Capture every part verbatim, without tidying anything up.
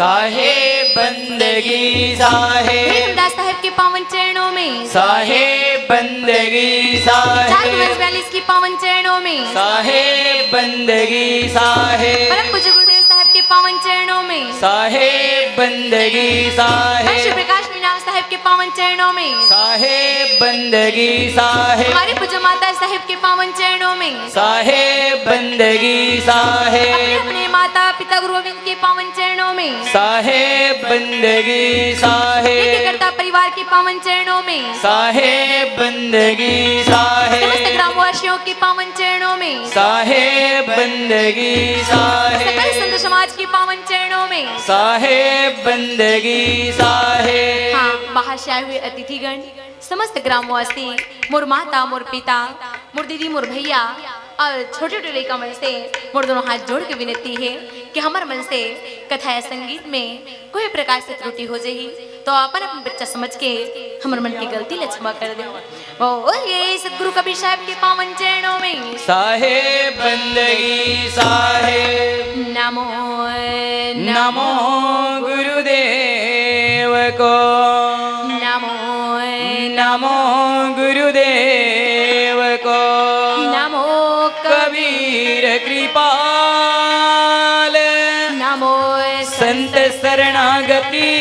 साहेब बंदगी साहेब। भीमदास साहेब के पावन चरणों में। साहेब बंदगी साहेब। चार सौ बयालीस के पावन चरणों में। साहेब बंदगी साहेब। परम पूज्य गुरुदेव साहब के पावन चरणों में। साहेब बंदगी साहेब। महर्षि प्रकाश मीनाम साहब के पावन चरणों में। साहेब बंदगी साहेब। हमारे पूज्य माता साहब के पावन चरणों में। साहेब बंदगी साहेब। अपने अपने माता पिता गुरु गोविंद के पावन चरणों में। साहेब बंदगी साहेब। यज्ञकर्ता परिवार के पावन चरणों में। साहेब बंदगी समस्त साहेब। ग्रामवासियों के पावन चरणों में। साहेब बंदगी साहेब। सकल संत समाज के पावन चरणों में। साहेब बंदगी साहेब। हाँ, बाहर से आए हुए अतिथिगण, समस्त ग्रामवासी, मोर माता, मोर पिता, मोर दीदी, मोर भैया और छोटे-छोटे लइका मन से मोर दोनों हाथ जोड़ के विनती हे कि हमर मन से कथा या संगीत में कोई प्रकार से त्रुटि हो जाही, तो अपन अपन बच्चा समझ के हमर मन के गलती ला क्षमा कर दे। बोलिए सतगुरु कबीर साहब के पावन चरणों में। साहेब बंदगी साहेब। नमो नमो गुरुदेव को। नमो नमो गुरुदेव को। नमो कबीर कृपाल। नमो संत शरणागति।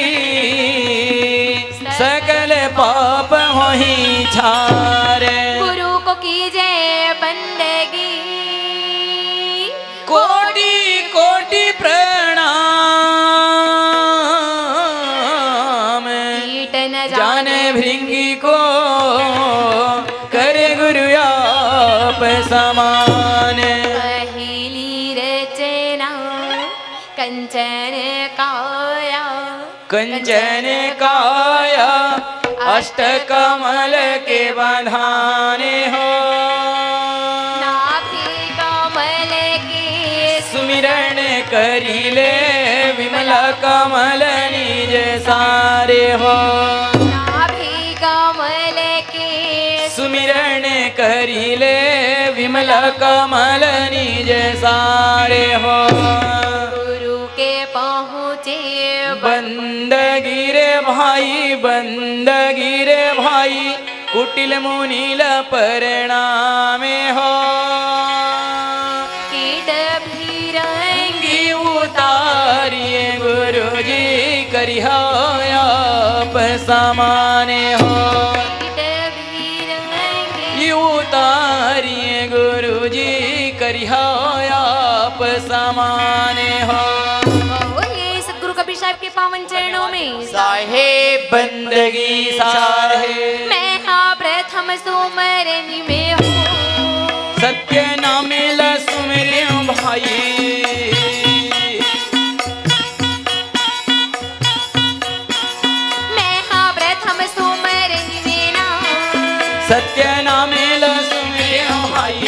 सकल पाप होही छार। गुरु को कीजे बंदगी। कोटि कोटि प्रणाम। कीट न जाने जाने भृंगी को। करे गुरु आप समान। पहली रचना कंचन काया। कंचन काया अष्ट कमल के बंधाने हो। नाभि कमल के सुमिरन करिले विमला कमल निज सारे हो। नाभि कमल के सुमिरन करिले विमला कमल निज सारे हो। गुरु के पहुँचे बंदगी रे भाई, बंदगी रे भाई, कुटिल मुनिल प्रणाम हो। कीट भीरंगी उतारिए गुरुजी करिहा आप समान हो। कीट भीरंगी उतारिए गुरुजी करिहा आप समान हो। बोलिए सतगुरु कबीर साहब के पावन चरणों में। साहेब बंदगी साहेब। मैं हाँ प्रथम सुमरन में हूँ। सत्य नामे ला सुमिरे भाई। मैं हाँ प्रथम सुमरन में ना। सत्य नामे ला सुमिरे भाई।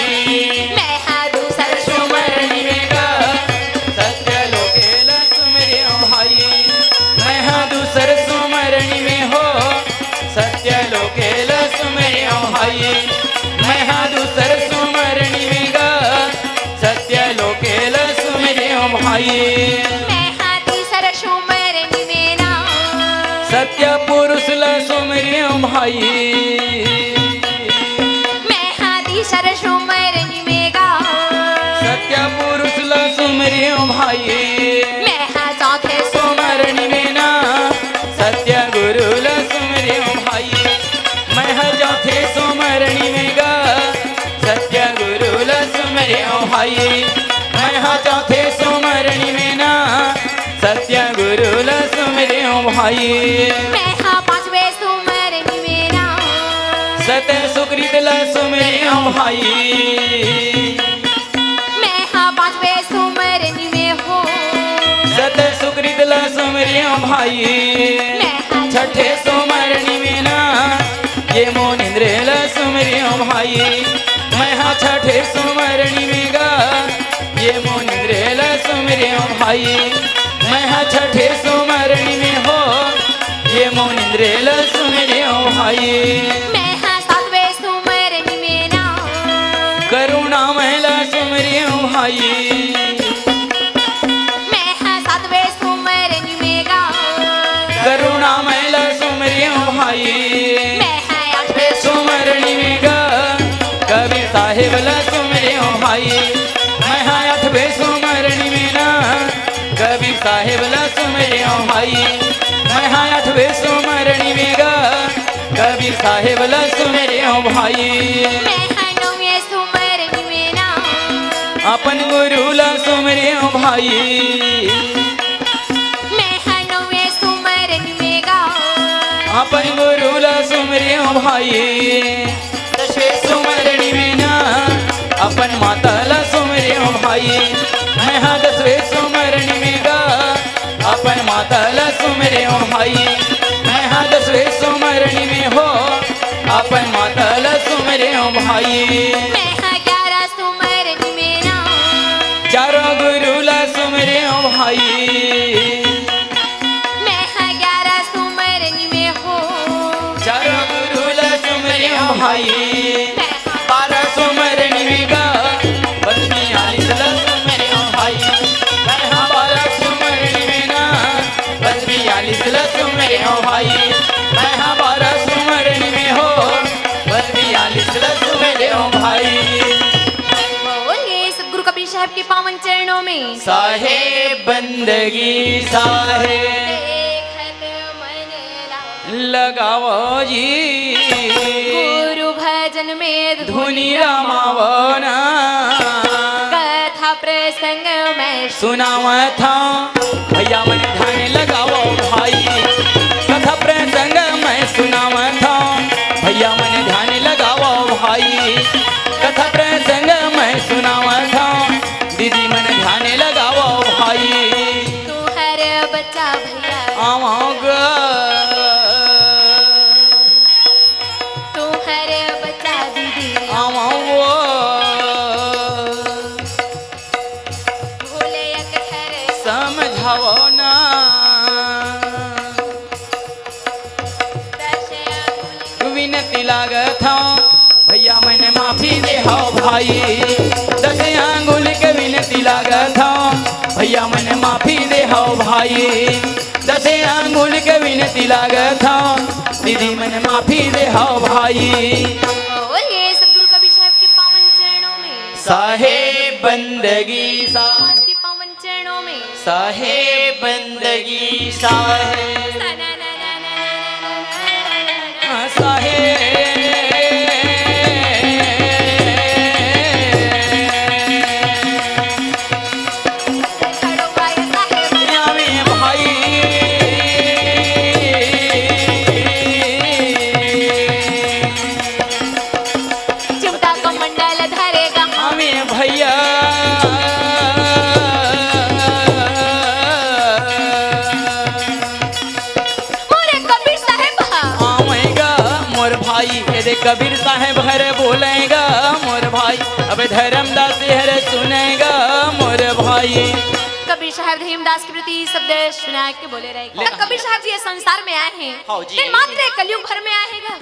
मैं हाँ दूसर सुमरन में गा। सत्य लोके ला सुमिरे भाई। मैं हाँ दूसर सुमरन में हो। सत्य लोके ला सुमिरे भाई। मैं हाँ दूसर सुमरन में गा। सत्य लोके ला सुमिरे भाई। मैं हाँ तीसर सुमरन में ना। सत्य पुरुष ला सुमिरे भाई। मैं हाँ तीसर सुमरन में गा। सत्य पुरुष ला सुमिरे भाई। मैं हाँ चौथे सुमरन में ना। सत्य गुरु ला सुमिरे भाई। मैं हाँ चौथे सुमरन में गा। सत्य गुरु ला सुमिरे भाई। मैं हाँ चौथे सुमरन में ना। सत्य गुरु ला सुमिरे भाई। मैं हाँ पांचवे सुमरन में ना। सत सुकृत ला सुमिरे भाई। मैं हाँ पांचवे सुमरन में हो। सत सुकृत ला सुमिरे भाई। मैं हाँ छठे सुमरन में ना। ये मुनिंद्र ला सुमिरे भाई। मैं हाँ छठे सुमरन में गा। ये मुनिंद्र ला सुमिरे भाई। मैं हाँ छठे सुमरन में हो। ये मुनिंद्र ला सुमिरे भाई। मैं हाँ सातवें सुमरन में ना। करुणामय ला सुमिरे भाई। मैं हाँ सातवें सुमरन ला सुमरेंव भाई, मैं हा आठवे सुमरनी में ना, कबीर साहेब ला सुमरेंव भाई, मैं हा आठवे सुमरनी में गा, कबीर साहेब ला सुमरेंव भाई। मैं हा नौवे सुमरनी में ना। अपन गुरु ला सुमरेंव भाई। मैं हा नौवे सुमरनी में गा। अपन गुरु ला सुमरेंव भाई। दसवे सुमरनी में ना, अपन माता ला सुमरेंव भाई। मैं हा दसवे सुमरनी में गा, अपन माता ला सुमरेंव भाई। मैं हा दसवे सुमरनी में हो, अपन माता ला सुमरेंव भाई। मैं हा ग्यारह सुमरनी में ना। चारों गुरु ला सुमरेंव भाई। मैं हा ग्यारह सुमरनी में हो। चारों गुरु ला सुमरेंव भाई। मैं हा बारह सुमरनी में गा, बस बयालीस ला सुमरेंव भाई। मैं हा बारह सुमरनी में ना, बस बयालीस ला सुमरेंव भाई। मैं हा बारह सुमरनी में हो, बस बयालीस ला सुमरेंव भाई। बोलिए सतगुरु कबीर साहब के पावन चरणों में। साहेब बंदगी साहेब। देखत मन ला लगावो जी। गुरु भजन में धुनी धुनी रमावो ना। कथा प्रसंग में सुनावत हंव, भैया मन ध्यान लगावो भाई। कथा प्रसंग में सुनावत हंव, भैया मन ध्यान लगावो भाई। कथा प्रसंग में सुनावत हंव, दीदी मन ध्यान लगावो भाई। तुहर बच्चा भैया। आवांव गा। तुहर बच्चा दीदी। आवांव वो। भोले अकथर। समझावो ना। दस अंगुल। विनती लागत हंव, भैया मन माफी दे हव भाई। दस अंगुल के विनती लागत हंव, भैया मन माफी दे हव भाई। दस अंगुल के विनती लागत हंव, दीदी मन माफी दे हव भाई। बोलिए सतगुरु कबीर साहब के पावन चरणों में। साहेब बंदगी सा समाज के पावन चरणों में। साहेब बंदगी साहेब। साहेब। आवे भाई। चिमटा कमंडल धरेगा। आवे भैया। मोरे कबीर साहेब हा। आवेगा मोर भाई, एदे कबीर साहेब हर बोलेगा मोर भाई, अबे धर्मदास हर सुनेगा मोर भाई। कबीर साहेब धर्मदास के प्रति शब्द सुना के बोले रहेगा। ले। कबीर साहेब जी ये संसार में आए हैं, हाँ जी। लेकिन मात्र एक कलयुग भर में आए हैं गा।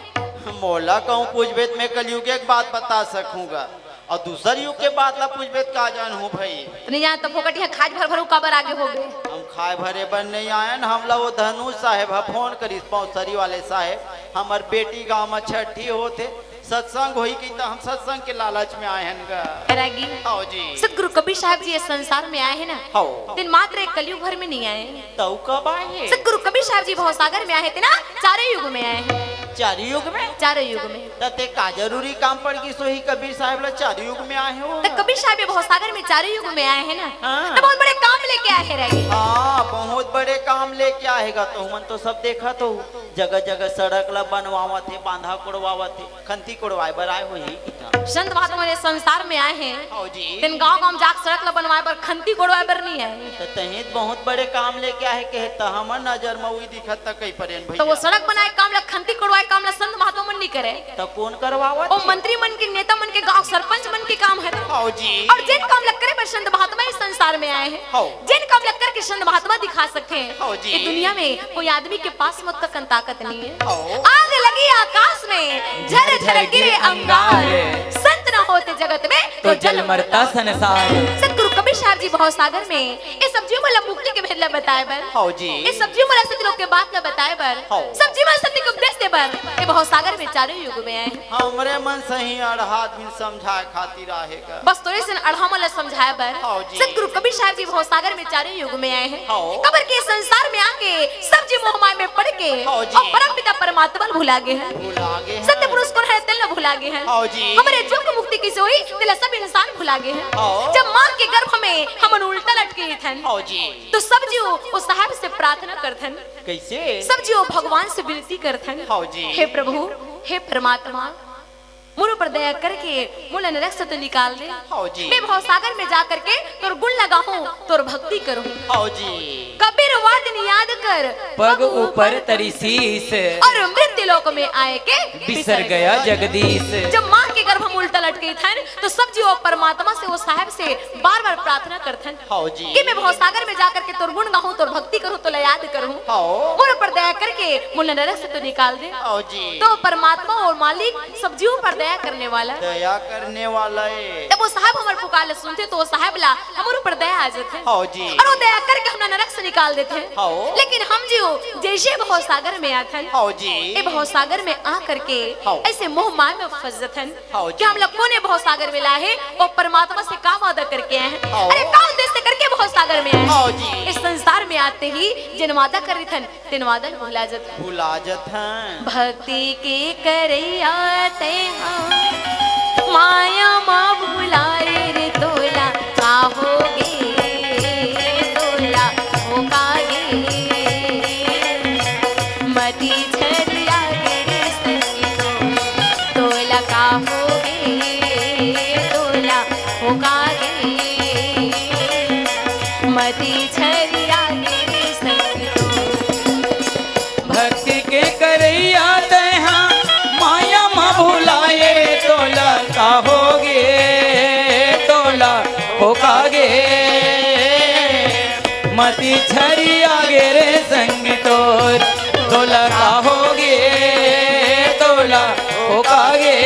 मोला कहूँ पूछबे त मैं कलयुग के एक बात बता सकहूँ गा। अउ दूसर युग के बात ला पूछबे त का जानहूँ भई। त नइ जान त फोकट इहाँ खाज भर भर काबर आगे होबे। हम खाए भरे बर नइ आयन, हमला वो धनुष साहेब ह फोन करिस, पौसरी वाले साहेब, हमर बेटी गाँव म छट्ठी होथे, सत्संग होही कहि त हम सत्संग के लालच में आए हन गा। रागी। हव जी। सतगुरु कबीर साहेब जी ये संसार में आए हे ना, हव। तेन मात्र एक कलयुग भर में नइ आए। त अउ कब आए हे? सतगुरु कबीर साहेब जी भवसागर में आए हे, तेन चारों युग में आए हे। चारों युग में? चारों युग में। त ते का जरूरी काम पड़ गिस होही कबीर साहेब ला चारों युग में आए हे वो? त कबीर साहेब ये भवसागर में चारों युग में आए हे ना, हाँ। त बहुत बड़े काम लेके आए हे रागी। हाँ, बहुत बड़े काम लेके आए हे गा। तुमन तो सब देखत हो, जगह जगह सड़क ला बनवावत हे, बांधा कोड़वावत हे। खंती कोड़वाए बर आए होही कि का? संत महात्मा मन ये संसार में आए हे। हव जी। तेन गांव गांव जाके सड़क ला बनवाए बर, खंती कोड़वाए बर नइ आए। त तहीं त बहुत बड़े काम लेके आए हे कहे, त हमर नजर म उही दिखत त कई परेन भैया। त वो सड़क बनाए काम ला, खंती कोड़वाए काम ला संत महात्मा मन नइ करे। त कोन करवावत हे? मंत्री मन के, नेता मन के, गांव सरपंच मन के काम हे। हव जी। अउ जेन काम ला करे बर संत महात्मा ये संसार में आए हे, हव। जेन काम ला करके संत महात्मा दिखा सकथे। हव जी। ये दुनिया में कोई आदमी के पास म ओतका कन ताकत नइ हे। हव। आग लगी आकाश में, झर झर गिरे अंगार। संत न होते जगत में, तो जल मरता संसार। सतगुरु कबीर साहेब जी भवसागर में ये सब जीव मन ला मुक्ति के भेद ला बताए बर। हव जी। ये सब जीव मन ला सतलोक के बात ला बताए बर। हव। सब जीव मन ला सत्य के उपदेश ते बर ए भवसागर में चारों युग में आए हैं। हमरे मन सही अड़हा आदमी समझाए खातिर आहे का। बस तोरे सन अड़हा मन ला समझाए बर हाँ जी। सतगुरु कबीर साहब जी भवसागर में चारों युग में आए हैं। हाँ। काबर के संसार में आके सब जी मोह माया में पड़ के हाँ जी। अउ परम पिता परमात्मा ला भुला गे हैं। भुला गे हैं। सत्य पुरुष कोन है तेला भुला गे हैं। हाँ जी। हमरे जीव के मुक्ति कइसे होई तेला सब इंसान भुला गे हैं। हाँ। जब माँ के गर्भ में हमन उल्टा लटके थन हाँ जी। तो सब जीव ओ साहब से प्रार्थना करथन। कइसे? सब जीव भगवान से विनती करथन। हाँ जी। हे प्रभु, हे परमात्मा, मोर ऊपर दया करके मोला नरक से तो निकाल दे। हाँ जी। मैं भवसागर में जा करके तोर गुण लगाहूँ, तोर भक्ति करूँ। हाँ जी। कबीर वचन याद कर, पग ऊपर तरी शीस। अउ मृत्यु लोक में आए के बिसर गया जगदीश। जब माँ के गर्भ में उल्टा लटके थन तो सब जीव परमात्मा से, ओ साहब से बार-बार प्रार्थना करथन हाँ जी। कि मैं भवसागर में जा करके तोर गुण गाहूँ, तोर भक्ति करूँ, तोला याद करूँ। हाँ। मोर ऊपर दया करके मोला नरक से तो निकाल दे। हाँ जी। तो परमात्मा अउ मालिक सब जीव पर दया करने वाला। दया करने वाला है। जब ओ साहब हमर पुकार ला सुनथे तो ओ साहब ला हमर ऊपर दया आ जाथे। हाँ जी। अउ ओ दया करके हमला नरक से निकाल देथे। हाँ। लेकिन हम जीव जइसे भवसागर में आथन। हाँ जी। ए भवसागर में आ करके हाँ। अइसे मोह माया में फंस जाथन। हाँ जी। कि हमला कोन ए भवसागर में लाए हे अउ परमात्मा से का वादा करके आए हैं? हाँ। अरे का उद्देश्य करके भवसागर में आए हैं? हाँ जी। इस संसार में आते ही जेन वादा करे थन तेन वादा ल भुला जाथन। भुला जाथन। भक्ति के करइया तैं हा, माया मा भुलाए रे तोला का होगे, तोला हो का गे। मती झरिया गे रे संगी तोर, तोला का होगे, तोला हो का गे। मती झरिया गे रे संगी तोर। भक्ति के करइया तैं हा, माया मा भुलाए तोला का होगे, तोला हो का गे। मती झरिया गे रे संगी तोर, तोला का होगे, तोला हो का गे।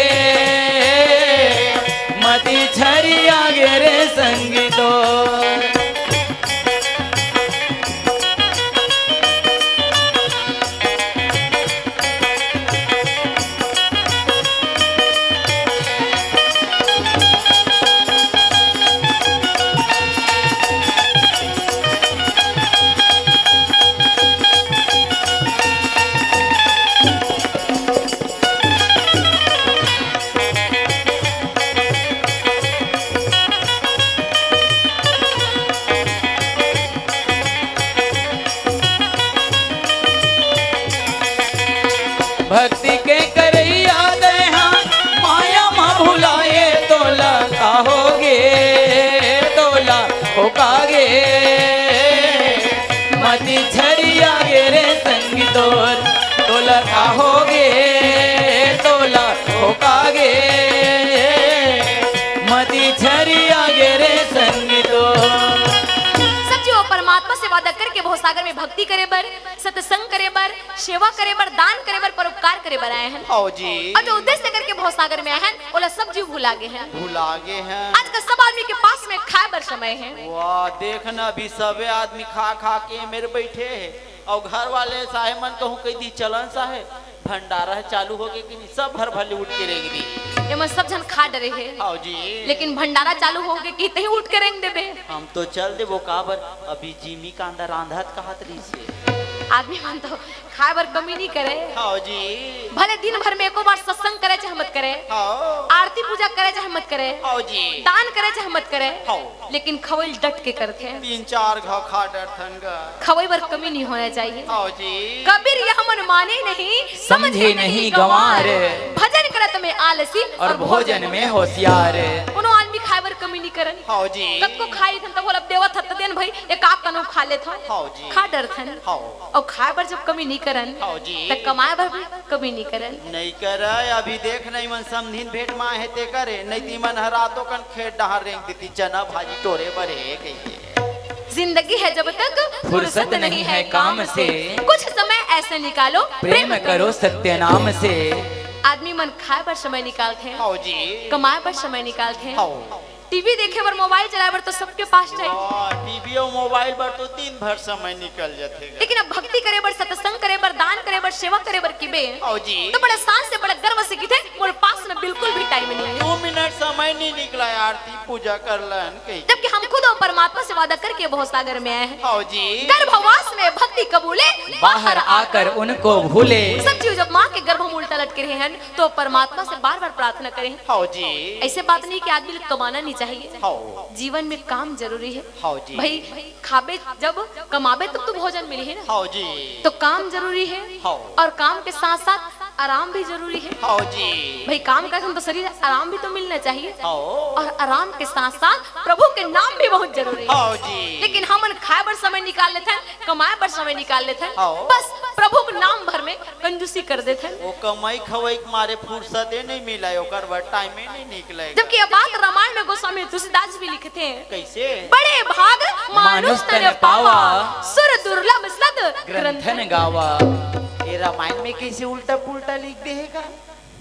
मती झरिया गे रे संगी तोर। भक्ति के करइया तैं हा, माया मा भुलाए तोला का होगे, तोला हो का गे। मती झरिया गे रे संगी तोर, तोला का होगे, तोला हो का गे। मती झरिया गे रे संगी तोर। सब जीव परमात्मा से वादा करके भवसागर में भक्ति करे बर, सत्संग करे बर, सेवा करे बर, दान करे बर, परोपकार करे बर आए हन। हाँ जी। अउ जो उद्देश्य करके भवसागर में आए हन, ओला सब जीव भुला गे हन। भुला गे हन। आजकल सब आदमी के पास में खाए बर समय हे। वाह, देख न, अभी सबे आदमी खा खा के मेर बइठे हे, अउ घर वाले साहेब मन कहूँ कहि दिही, "चलन साहेब, भंडारा ह चालू होगे कि नहीं?" सब भर भर ले उठ के रेंग दिही। एमन सब झन खा डरे हे। हाँ जी। लेकिन भंडारा चालू होगे कि तहीं उठ के रेंग देबे। हम तो चल देबो, काबर अभी जिमी कांदा रांधत कहत रहिसे। आदमी मन तो खाए बर कमी नहीं करे। हाँ जी। भले दिन भर में एको बार सत्संग करे चाहे मत करे, हाँ। आरती पूजा करे चाहे मत करे, हाँ जी। दान करे चाहे मत करे, हाँ। लेकिन खवई ल डट के करथे। तीन चार घाव खा डरथन गा। खवई बर कमी नहीं होना चाहिए। हाँ जी। कबीर यह मन माने नहीं, समझे नहीं गंवार। भजन करत में आलसी अउ भोजन में होशियार। कोनो आदमी खाए बर कमी नहीं करन। हाँ जी। कतको खाई थन तब बोलब देवत हत देन भाई, एक आध कनो खा लेथन। हाँ जी। खा डरथन। हाँ। अउ खाए बर जब कमी नहीं करन, हाँ जी। त कमाए बर भी कमी नहीं करन। नहीं करे, अभी देख नहीं मन समधिन भेंट मा हे ते करे, नहीं ती मन ह रातो कन खेत डहार रेंग देती, चना भाजी टोरे बर हे कहिके। जिंदगी है जब तक फुर्सत नहीं है काम से, कुछ समय ऐसे निकालो प्रेम करो सत्य नाम से। आदमी मन खाए बर समय निकालथे, हाँ जी। कमाए बर समय निकालथे, हाँ। टीवी देखे बर, मोबाइल चलाए बर तो सबके पास टाइम। हाँ, टीवी अउ मोबाइल बर तो दिन भर समय निकल जाथे गा। लेकिन अब भक्ति करे बर, सत्संग करे बर, दान करे बर, सेवा करे बर किबे, हाँ जी। तो बड़ा शान से, बड़ा गर्व से किथे, मोर पास न बिल्कुल भी टाइम नहीं है। दो मिनट समय नहीं निकला है, आरती पूजा कर लन कही। जबकि हम खुद और परमात्मा से वादा करके भवसागर में आए हैं। हाँ जी। गर्भवास में भक्ति कबूले, बाहर आकर उनको भूले। सब चीज जब माँ के गर्भ में उल्टा लटके रहे हैं, तो परमात्मा से बार बार प्रार्थना करें। हाँ जी। ऐसे बात नहीं कि आदमी ला कमाना नहीं चाहिए। हाँ। जीवन में काम जरूरी है। हाँ जी। भाई, खाबे जब, कमाबे तब तो भोजन मिली है ना। हाँ जी। तो काम जरूरी है। हाँ। और काम के साथ साथ आराम भी जरूरी है। हाँ जी। भाई, काम करथन तो शरीर आराम भी तो मिलना चाहिए। हाँ। और आराम के साथ साथ प्रभु के नाम भी बहुत जरूरी है। हाँ जी। लेकिन हमन खाए बर समय निकाल लेथन, कमाए बर समय निकाल लेथन, हाँ। बस प्रभु के नाम भर में कंजूसी कर देथन। वो कमाई खवाई के मारे फुर्सते नहीं मिला है, ओकर बर टाइमे नहीं निकले। जबकि ये बात रामायण में गोस्वामी तुलसीदास भी लिखते हैं। कैसे? बड़े भाग मानुष तन पावा, सुर दुर्लभ सद ग्रंथन गावा। ये रामायण में कैसे उल्टा पुल्टा लिख दे है का?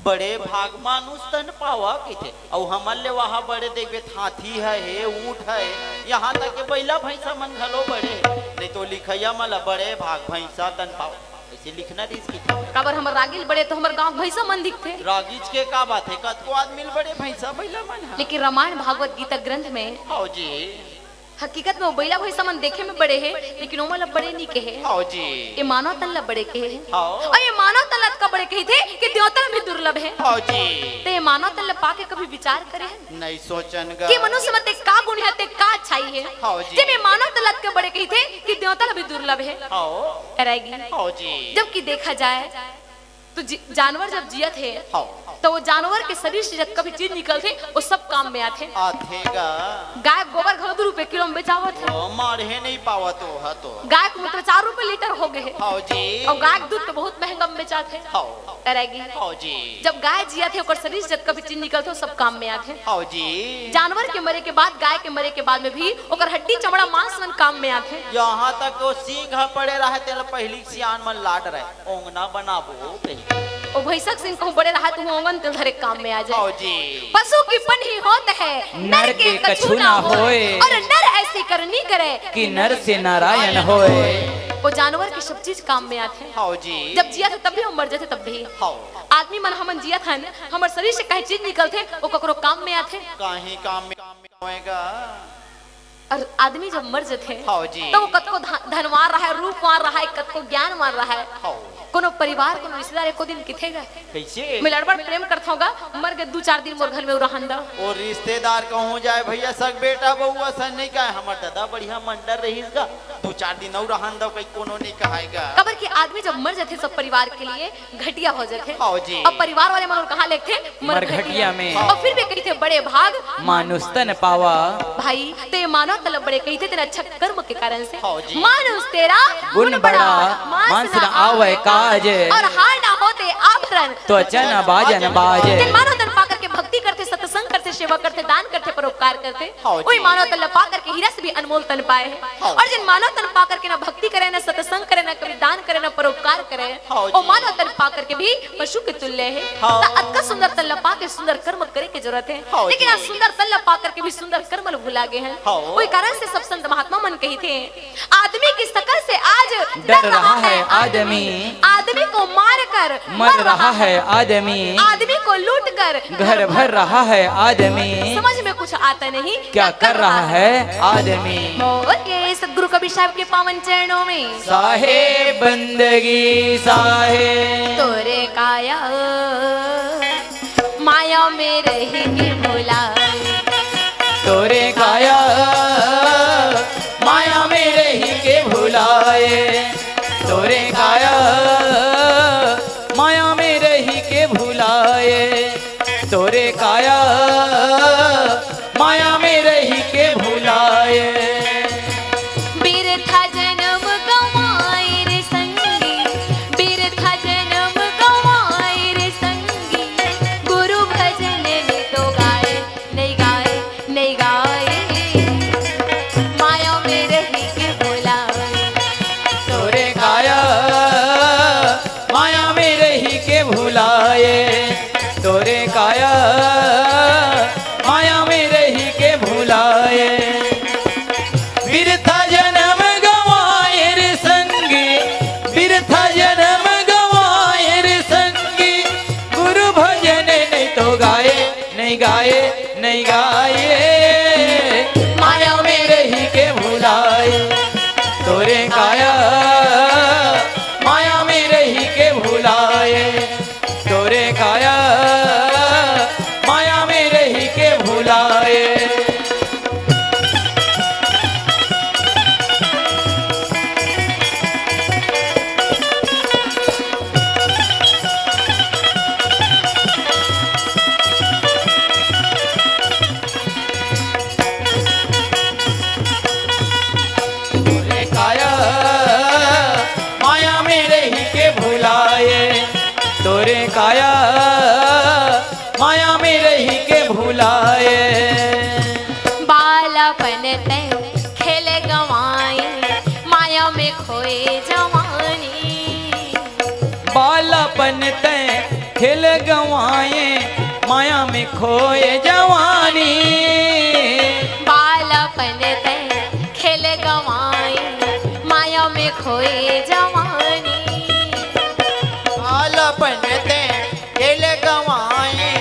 बड़े भाग मानुष तन पावा कहिथे, अउ हमन ले वहाँ बड़े देखबे, हाथी है, हे ऊंट है, यहाँ तक के बैला भैंसा मन घलो बड़े है। नहीं तो लिखइया मन ला बड़े भाग भैंसा तन पावा, ऐसे लिखना दिस की। काबर हमर रागी ल बड़े तो हमर गांव भैंसा मन दिखथे। रागीच के का बात है, कतको आदमी ल बड़े भैंसा बैला मन है। लेकिन रामायण, भागवत, गीता ग्रंथ में हाँ जी। हकीकत में वो बैला भैंसा मन देखे में बड़े है, लेकिन ओमन ला बड़े नहीं कहे। हाँ जी। ये मानव तन ला बड़े कहे है। हाँ। और ये मानव तन ला अतका बड़े कहिथे कि देवता ला भी दुर्लभ है। हाँ जी। ते ये मानव तन ला पाके कभी विचार करे है? नहीं सोचन गा। कि मनुष्य में ते का गुण है, ते का अच्छाई है? हाँ जी। जब ये मानव तन ला अतका बड़े कहिथे कि देवता ला भी दुर्लभ है। हाँ। कराएगी। हाँ जी। जबकि देखा जाए तो जी-, जानवर जब जियत हे, हाँ। तो वो जानवर के शरीर से जतका भी चीज निकलथे, वो सब काम में आथे। आथे गा। गाय के गोबर घलो दू रुपये किलो में बेचावत हे। वो मारे नहीं पावत वो ह तो। गाय के मूत्र चार रुपये लीटर हो गए हे। हाँ जी। और गाय के दूध तो बहुत महंगा में बेचाथे। हाँ। रहेगी। हाँ जी। जब गाय जियत हे, ओकर शरीर से जतका भी चीज निकलथे, वो सब काम में आथे। हाँ जी। जानवर के मरे के बाद, गाय के मरे के बाद में भी ओकर हड्डी, चमड़ा, मांस मन काम में आथे। यहाँ तक वो सींग ह पड़े रहे, तेला पहिली सियान मन लाड रहे। ओंगना बनाबो कहिके। ओ भैंसक सिंह कहूँ बड़े रहा, तुहूँ ओंगन तेल धरे काम में आ जाए। हाँ जी। पशु की पनही होत है नर के कछु ना होय। और नर ऐसी करनी करे कि नर से नारायण होय। वो जानवर के सब चीज काम में आथे। हाँ जी। जब जियत हे तब भी, वो मर जाथे तब भी। हाँ। आदमी मन हमन जियत हन, हमर शरीर से कहीं चीज निकलथे, वो ककरो काम में आथे। कहीं काम में, काम में आवेगा। और आदमी जब मर जथे, हाँ जी। तो वो कतको ध-, धनवान रहा है, रूपवान रहा है, कतको ज्ञानवान रहा है। हाँ। कोनो परिवार, कोनो रिश्तेदार एको दिन किथे गा? कैसे? मैं लड़बड़ प्रेम करत हूँ गा, मर गए दू चार दिन मोर घर में रहन दा। वो रिश्तेदार कहूँ जाए भैया, सग बेटा बउआ सन नहीं कहे, हमर दादा बढ़िया मंडर रहीस गा, दू चार दिन और रहन दा, कहीं कोनो नहीं कहाएगा। काबर कि आदमी जब मर जथे सब परिवार के लिए, घटिया हो जाथे। हाँ जी। अब परिवार वाले मन कहाँ लेथे? मरघटिया में। और फिर भी कहिथे बड़े भाग मानुष तन पावा। भाई, ते मानव तलब बड़े कहिथे, तेरा अच्छा कर्म के कारण से। हाँ जी। मानुष तेरा गुण बड़ा, मांस न आवे काज। और हार ना होते आभरण। तो अचन बाजन बाज। तेन मानव तन पा करके भक्ति करथे, सत्संग करथे, सेवा करथे, दान करथे, परोपकार करथे। हाँ जी। वही मानव तन पा करके हीरा से भी अनमोल तन पाए हैं। हाँ। और जिन मानव तन पा करके ना भक्ति करे, ना सत्संग करे, ना कभी दान करे, ना परोपकार करे, हाँ ओ जी। मानव तन पा करके भी पशु के तुल्य है। हाँ। त अतका सुंदर तन ला पा के सुंदर कर्म करे के जरूरत है। हाँ लेकिन जी। आज सुंदर तन ला पा करके भी सुंदर कर्म ला भुला गए हैं। हाँ। वही कारण से सब संत महात्मा मन कहिथे, आदमी की शकल से आज डर रहा है आदमी। आदमी को मार कर मर रहा है आदमी। आदमी को लूट कर घर भर रहा है आदमी। समझ में कुछ आता नहीं क्या कर रहा है आदमी। मोर के सतगुरु कबीर साहब के पावन चरणों में। साहेब बंदगी साहेब। तोरे काया माया में रही के भुलाए। तोरे काया माया में रही के भुलाए। तोरे काया माया में रही के भुलाए। तोरे काया माया में रही के भुलाए। बिरथा जन्म गंवाए रे संगी, बिरथा जन्म गंवाए रे संगी, गुरु भजन नित गाए। अपन तैं खेल गंवाए, माया में खोए जवानी। बालापन तैं खेल गंवाए, माया में खोए जवानी। बालापन तैं खेल गंवाए, माया में खोए जवानी। बालापन तैं खेल गंवाए,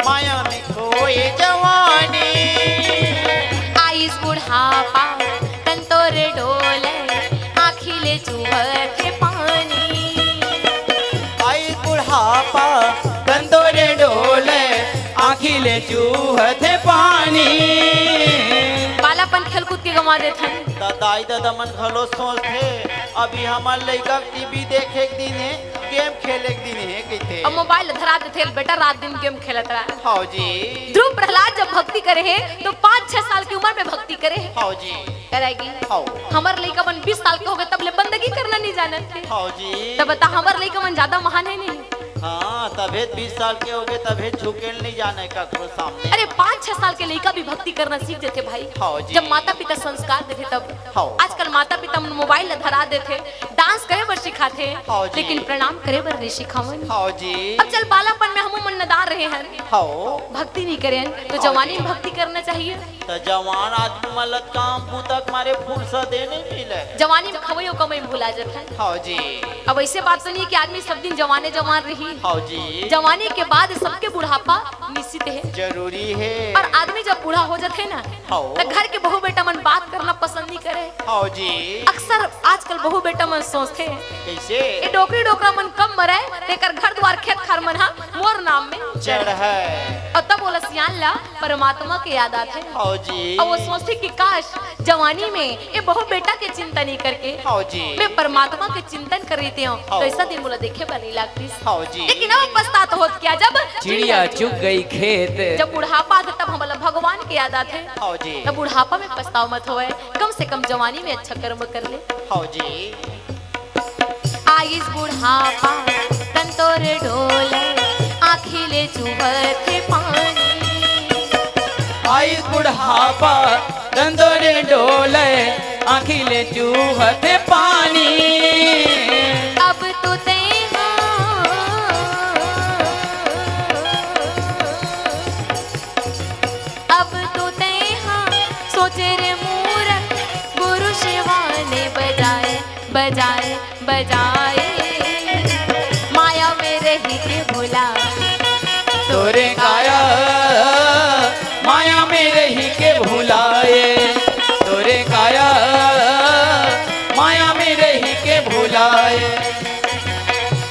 माया में खोए जवानी। आइस बुढ़ापा, तन तोर डोले, आँखी ले चुहत हे पानी। आइस बुढ़ापा, तन तोर डोले, आँखी ले चुहत हे पानी। बालापन खेलकूद के गंवा देथन। त दाई ददा मन घलो सोचथे, अभी हमर लइका टीवी देखे के दिन हे, गेम खेले के दिन हे कहिथे। अब मोबाइल धरा देथे, बेटा रात दिन गेम खेलत रहा। हव जी। ध्रुव प्रहलाद जब भक्ति करे हे तो पाँच छह साल की उम्र में भक्ति करे हे। हव जी। करेगी। हव। हमर लइका मन बीस साल के हो गए, तब ले बंदगी करना नहीं जानत थे। हव जी। तब बता, हमर लइका मन ज्यादा महान है नहीं? हाँ, तभे बीस साल के हो गए, तभे झुकेल नहीं जाने ककरो सामने। अरे, पाँच छह साल के लइका भी भक्ति करना सीख देथे भाई। हव जी। जब माता पिता संस्कार देथे तब। हव। आजकल माता पिता मन मोबाइल ला धरा देथे, डांस करे बर सिखाथे, हव जी। लेकिन प्रणाम करे बर नहीं सिखावन। हव जी। अब चल, बालापन में हमू मन नदार रहे हन, हव। भक्ति नहीं करे हन, तो हव जवानी जी। में भक्ति करना चाहिए। त जवान आदमी मन ल काम बूता के मारे फुर्सत ए नहीं मिले। जवानी में खवई अउ कमई में भुला जाथे। हव जी। अब ऐसे बात तो नहीं है कि आदमी सब दिन जवाने जवान रही। हव जी। जवानी के बाद सबके बुढ़ापा निश्चित है। जरूरी है। और आदमी जब बूढ़ा हो जाथे ना, हव। त घर के बहू बेटा मन बात करना पसंद नहीं करे। हव जी। अक्सर आजकल बहू बेटा मन सोचथे, कैसे? ये डोकरी डोकरा मन कम मरे, तेकर घर द्वार खेत खार मन हा मोर नाम में चढ़ है। और तब ओला सियान ला परमात्मा के याद आथे। हव जी। और वो सोचथे कि काश, जवानी में ये बहू बेटा के चिंता नहीं करके हव जी। मैं परमात्मा के चिंतन कर रही हूँ, हव। तो ऐसा दिन मोला देखे बर नहीं लागतिस। हव जी। लेकिन अब पछतात होत क्या, जब चिड़िया चुग गई खेत। जब बुढ़ापा आथे तब हमला भगवान के याद आथे। हव जी। तब बुढ़ापा में पछताव मत होवे, कम से कम जवानी में अच्छा कर्म कर ले। हव जी। आइस बुढ़ापा, तन तोर डोले, आँखी ले चुहत हे पानी। आइस बुढ़ापा, तन तोर डोले, आँखी ले चुहत हे पानी। अब तो तैं हा, अब तो तैं हा, सोचे रे मूरख, गुरु सेवा ने बजाए, बजाए, बजाए, माया में रही के भुला। तोरे काया, माया में रही के भुलाए। तोरे काया, माया में रही के भुलाए।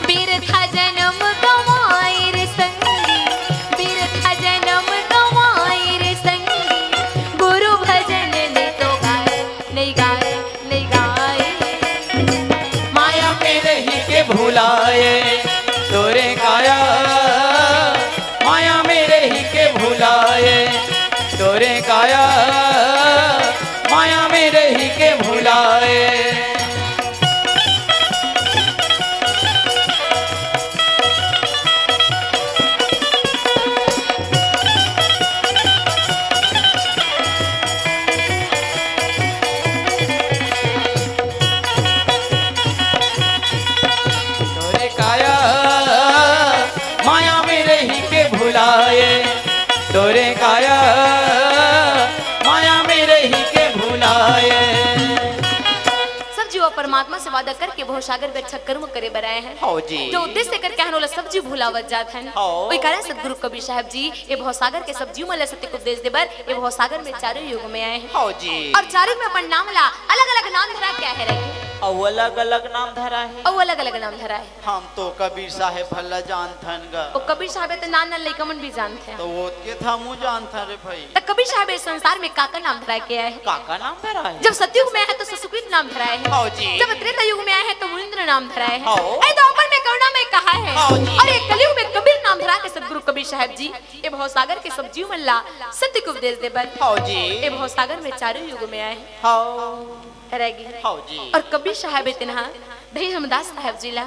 बिरथा जन्म गंवाए रे संगी, बिरथा जन्म गंवाए रे संगी, गुरु भजन ने तो गाए, नहीं गाए, नहीं गाए। माया में रही के भुलाए, तोरे काया, माया में रही के भुलाए, तोरे काया, माया में रही के भुलाए। तोरे काया माया में रही के भुलाए, तोरे काया माया में रही के भुलाए। सब जीव परमात्मा से वादा करके भवसागर में अच्छा कर्म करे बर आए हैं। हव जी। जो उद्देश्य करके हन ओला सब जीव भुलावत जात हन। हव। ओई कारण सतगुरु कबीर साहब जी ये भवसागर के सब जीव मन ला सत्य के उपदेश दे बर ये भवसागर में चारों युग में आए हैं। हव जी। और चारों में अपन नाम ला अलग-अलग नाम धरा क्या है रही? अउ अलग-अलग नाम धरा है। अउ अलग-अलग नाम धरा है। हम तो कबीर साहेब भला जानथन गा। ओ कबीर साहेब तो नान नान लइका मन भी जानथे। तो वो के था मुँह जानथन रे भाई। त कबीर साहेब इस संसार में काका नाम धरा के आए हैं? काका नाम धरा है? जब सतयुग में आए हैं तो सुकृत नाम धरा है। हव जी। जब त्रेता युग में आए हैं तो मुनींद्र नाम धरा है। हव। अरे द्वापर में करुणा में कहा है। हव जी। और ये कलयुग में कबीर नाम धरा के सतगुरु कबीर साहेब जी ये भवसागर के सब जीव मन ला सत्य के उपदेश दे बर। हव जी। ये भवसागर में चारों युग में आए हैं। हव। रहेगी। हव जी। और कबीर साहेब इतना धनी रामदास साहेब जी ला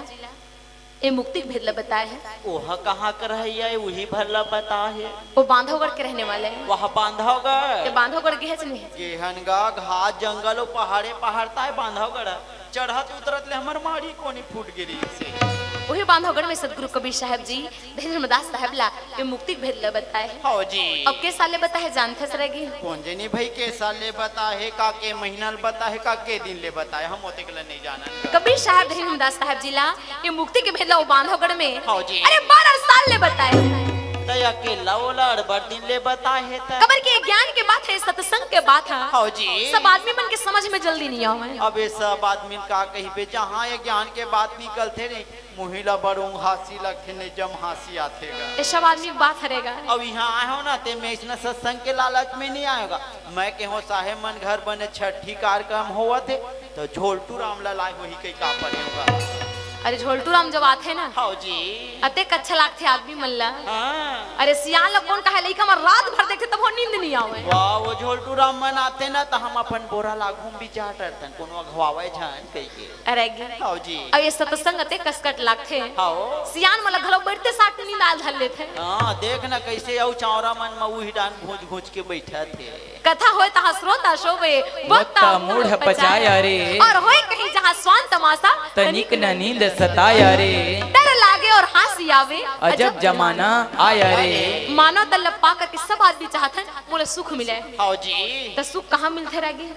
ए मुक्ति के भेद ल बताए हे। ओह कहाँ कर हे या उही भर ल बताए हे। वो बांधवगढ़ के रहने वाले हैं। वह बांधवगढ़। ते बांधवगढ़ गे हच नहीं? गेहन गा, घास जंगल, वो पहाड़े पहाड़ ताय बांधवगढ़। चढ़त उतरत ले हमर माड़ी कोनी फूट गे रहिसे। वही बांधवगढ़ में सतगुरु कबीर साहब जी धीरेंद्र दास साहब ला ए मुक्ति के भेद ल बताए हे। हव जी। अब के साल ले बताए हे जानथस रह गे? कोन जनी भाई के साल ले बताए हे, का के महीना ल बताए हे, का के दिन ले बताए हे, हम ओतेक ल नहीं जानन। कबीर साहब धीरेंद्र दास साहब जी ला ए मुक्ति के भेद ल वो बांधवगढ़ में, हव जी। अरे, बारह साल ले बताए हे। त अकेला ओला अड़बड़ दिन ले बताए हे त। कबर के ज्ञान के बात हे, सत्संग के बात हे। हव जी। सब आदमी मन के समझ में जल्दी नहीं आवे। अब ये सब आदमी का कहिबे, जहाँ ये ज्ञान के बात निकलथे नहीं, मुही ला बड़ उंघासी लगथे, ने जम हाँसी आथे गा। ये सब आदमी के बात हरे गा। अब यहाँ आए हो ना, ते मैं इसने सत्संग के लालच में नहीं आएगा। मैं कहो साहेब मन घर बने छठी कार्यक्रम होवत हे, तो झोलटू राम ला लाए होही कई का परे होगा। अरे झोलटू राम जब आथे ना, हव जी। अतेक अच्छा लागथे आदमी मन ला। हाँ। अरे सियान ला कोन कहे, लइका मन रात भर देखथे तब वो नींद नहीं आवे। वाह, वो झोलटू राम मन आथे ना, तो हम अपन बोरा ला घूम बिचार डरथन, कोनो अघवावे झन कहिके। अरे गे। हव जी। अब ये सत्संग अतेक कसकट लागथे। हव। सियान मन ला घलो बइठते साथ नींद आल धर लेथे। हाँ, देख ना कैसे अउ चावरा मन म उही डान घूंच घूंच के बइठत हे। कथा होय तहाँ श्रोता शोवे, वक्ता वक्ता मूढ़ मूढ़ पचाया पचाया रे। रे। और होय कहीं जहाँ स्वान तमाशा, तनिक न नींद सताया रे। डर लागे और हाँसी आवे, अजब जमाना आया रे। मानव तन ल पा करके सब आदमी चाहत हे मोला सुख मिले। हव जी। त सुख कहाँ मिलथे रह गे?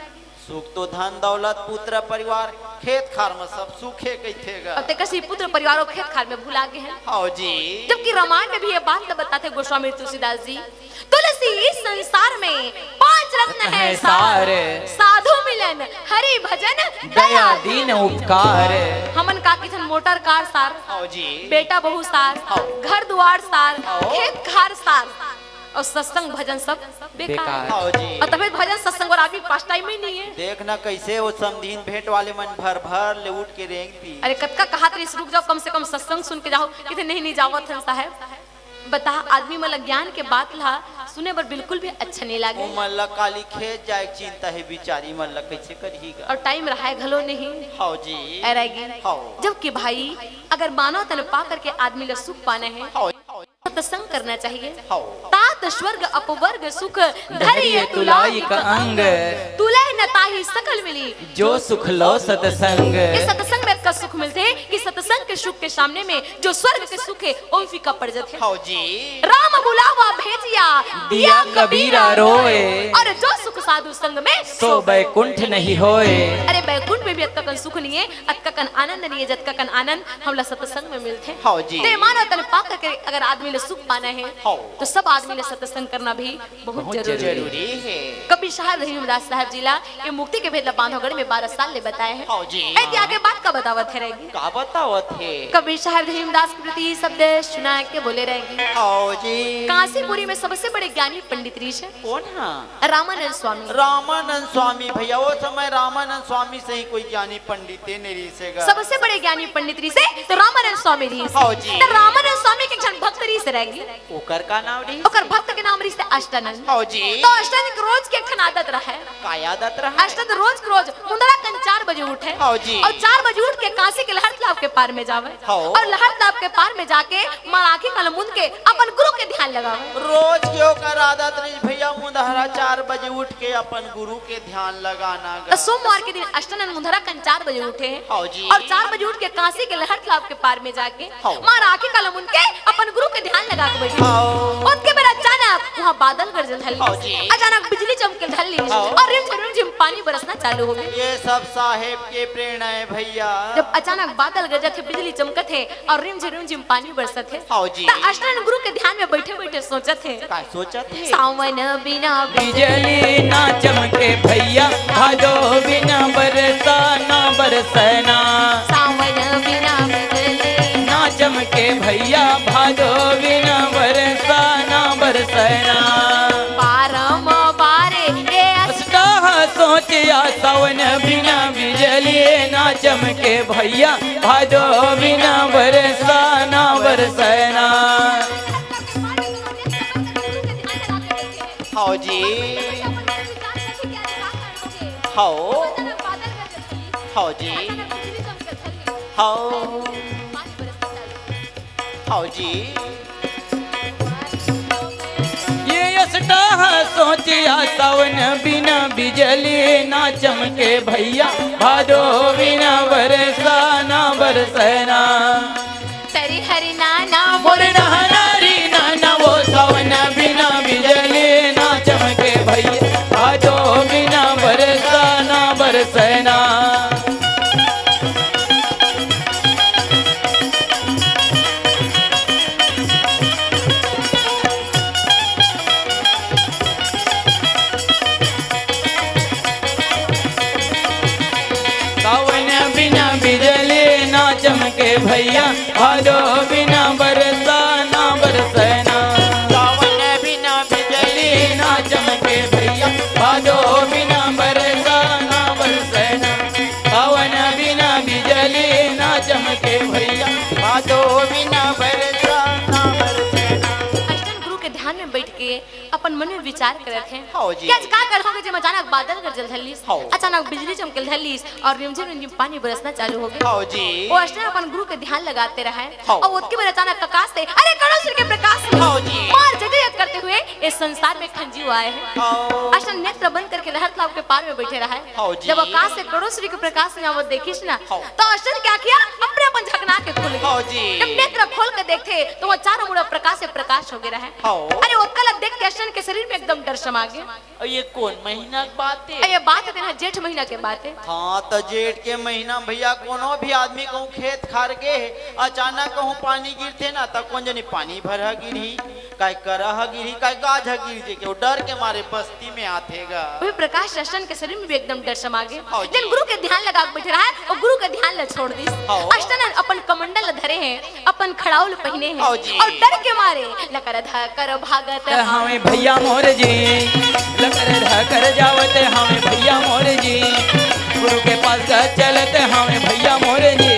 सुख तो धन दौलत पुत्र परिवार खेत खार में सब सुख हे कहिथे गा। अब तेकर से पुत्र परिवार और खेत खार में भुला गे हे। हव जी। जबकि रामायण में भी ये बात ल बताथे गोस्वामी तुलसीदास जी, तुलसी इस संसार में पांच रत्न है सार, सार। साधु मिलन हरि भजन दया दया दीन दीन उपकार। उपकार। हमन का किथन मोटर कार सार, हव जी। बेटा बहू सार, हव। घर दुआर सार, हव। खेत खार सार। और सत्संग भजन सब बेकार। बेकार। हव जी। और तबे भजन सत्संग और आदमी पास टाइम ही नहीं है। देख ना कैसे वो समधीन भेंट वाले मन भर भर ले उठ के रेंग पी। अरे कतका कहात रहिस रुक जाओ, कम से कम सत्संग सुन के जाओ। किथे नहीं, नहीं जावत हन साहेब। बता आदमी मन ल ज्ञान के बात ला सुने बर बिल्कुल भी अच्छा नहीं लागे। ओ मन ल काली खेत जाए के चिंता हे, बिचारी मन ल कैसे करही गा। और टाइम रहाय घलो नहीं। हव जी। ए रह गे। हव। जबकि भाई अगर मानव तन पा करके आदमी ल सुख पाना हे, हव। सत्संग करना चाहिए। हव। तात स्वर्ग अपवर्ग सुख धरिय धरिय तुलाइक तुलाइक अंग। अंग। तुलह न ताहि सकल मिली। जो सुख लो सत्संग। ये सत्संग में अतका सुख मिलथे कि सत्संग के सुख के सामने में जो स्वर्ग के सुख हे, वो फीका पड़ जाथे। हव जी। राम बुलावा भेजिया दिया दिया कबीरा कबीरा रोए। रोए। और जो सुख साधु संग में सो बैकुंठ नहीं होए। अरे बैकुंठ में भी अतका कन सुख नहीं है, अतका कन आनंद नहीं है, जतका कन आनंद हमला सत्संग में मिलथे। हव जी। ते मानव तन पा करके अगर आदमी ल सुख पाना है, हव। तो सब आदमी ल सत्संग करना भी बहुत बहुत जरूरी जरूरी है। है। कबीर साहब रहीमदास साहब जी ला ये मुक्ति के भेद ला बांधवगढ़ में बारह साल ले बताए हे। हव जी। ए, ते आगे बात का बतावत हे रह गे? का बतावत हे? कबीर साहब रहीमदास के प्रति शब्द सुना के बोले रह गे। हव जी। कांसीपुरी में सबसे बड़े ज्ञानी पंडित रहिस हे। कोन हा? रामानंद स्वामी। रामानंद स्वामी भैया, वो समय रामानंद स्वामी सही कोई ज्ञानी पंडित नहीं रहिस हे गा। सबसे बड़े ज्ञानी पंडित रहिस हे तो रामानंद स्वामी रहिस हे। हव जी। तो रामानंद स्वामी के एक झन भक्त रहिस हे रह गे। ओकर का नाम रहिस? ओकर भक्त के नाम रहिस हे अष्टानंद। हव जी। तो अष्टानंद के रोज के एक ठन आदत रहय। का आदत रहय? अष्टानंद रोज के रोज मुंदरा कन चार बजे उठय। हव जी। और चार बजे उठ के कांसी के लहर तालाब के पार में जावय। हव। और लहर तालाब के पार में जाके माँ राखी काला मुंद के अपन गुरु के ध्यान लगावय। रोज के ओकर आदत रहिस भैया, मुंदहरा चार बजे उठ के अपन गुरु के ध्यान लगाना गा। तो सोमवार के दिन अष्टानंद मुंदहरा कन चार बजे उठे। हव जी। और चार बजे उठ के कांसी के लहर तालाब के पार में जाके हव। माँ राखी काला मुंद के अपन गुरु के ध्यान लगा के बैठे। हव। ओतके बेर अचानक वहाँ बादल गरजे ल धर लिस। हव जी। अचानक बिजली चमके ल धर लिस। हव। और रिमझिम रिमझिम पानी बरसना चालू हो गे। ये सब साहेब के प्रेरणा है भैया। जब अचानक बादल गरजत हे, बिजली चमकत हे और रिमझिम रिमझिम पानी बरसत हे, हव जी। त अष्टानंद गुरु के ध्यान में बैठे बैठे सोचत हे। का सोचत हे? सावन बिना बिजली ना चमके भैया, भादो बिना बरसा ना बरसना। सावन बिना बिजली ना चमके भैया, भादो बिना बरसा ना बरसना। बारम बारे ये अष्टा सोचिया, सावन बिना बिजली ना चमके भैया, भादो बिना बरसा ना बरसना। हव जी। हव। हव जी। हव। हव जी। ये असटाह सोचिया, सावन बिना बिजली ना चमके भैया, भादो बिना बरसा ना बरसना। तरी हरी नाना मोर नहनारी नाना, वो सावन बिना बिजली ना चमके भैया, भादो बिना बरसा ना बरसना। सावन बिना बिजली ना चमके भैया, भादो बिना बरसा ना बरसना। सावन बिना बिजली ना चमके भैया, भादो बिना बरसा ना बरसना। सावन बिना बिजली ना चमके भैया, भादो बिना बरसा ना बरसना। अष्टन गुरु के ध्यान में बैठ के अपन मन में विचार करत हे हव जी। कि आज का करहूं कि जेमा अचानक बादल गरजल धर लिस, हव। अचानक बिजली चमकल धर लिस और रिमझिम रिमझिम पानी बरसना चालू हो गे। हव जी। वो अष्टन अपन गुरु के ध्यान लगाते रहे हव। और ओतके बेर अचानक आकाश से, अरे करोड़ सूर्य के प्रकाश में हव जी। मार जगजग करते हुए इस संसार में एक ठन जीव आए हे। हव। अष्टन नेत्र बंद करके लहर तालाब के पार में बैठे रहे। हव जी। जब आकाश से करोड़ सूर्य के प्रकाश में वो देखिस ना, हव। तो अष्टन क्या किया, अपने अपन झकना के खुल गे। हव जी। जब नेत्र खोल के देखथे तो वो चारों मुड़ा प्रकाश से प्रकाश हो गे रहे। हव। अरे ओतका ला देख के अष्टन के शरीर में एकदम डर समा गे। अउ ये कोन महीना के बात हे? अरे बात हे तेन ह जेठ महीना के बात हे। हाँ, त जेठ के महीना में भैया कोनो भी आदमी कहूँ खेत खार गे हे, अचानक कहूँ पानी गिरथे ना, त कोन जनी पानी भर ह गिरही, काय करा ह गिरही, काय गाज ह गिर जे, के वो डर के मारे बस्ती में आथे गा। वही प्रकाश अष्टन के शरीर में भी एकदम डर समा गे। हव जी। लेकिन गुरु के ध्यान लगा के बैठे रहा हे और गुरु के ध्यान ला छोड़ दिस। हव। अष्टन अपन कमंडल ला धरे हे, अपन खड़ाउल पहिने हे हव जी। और डर के मारे लकर धकर भागत त हवे भैया मोर जी, लकर धकर जावत हवे भैया मोर जी, गुरु के पास ग चलत हवे भैया मोर जी।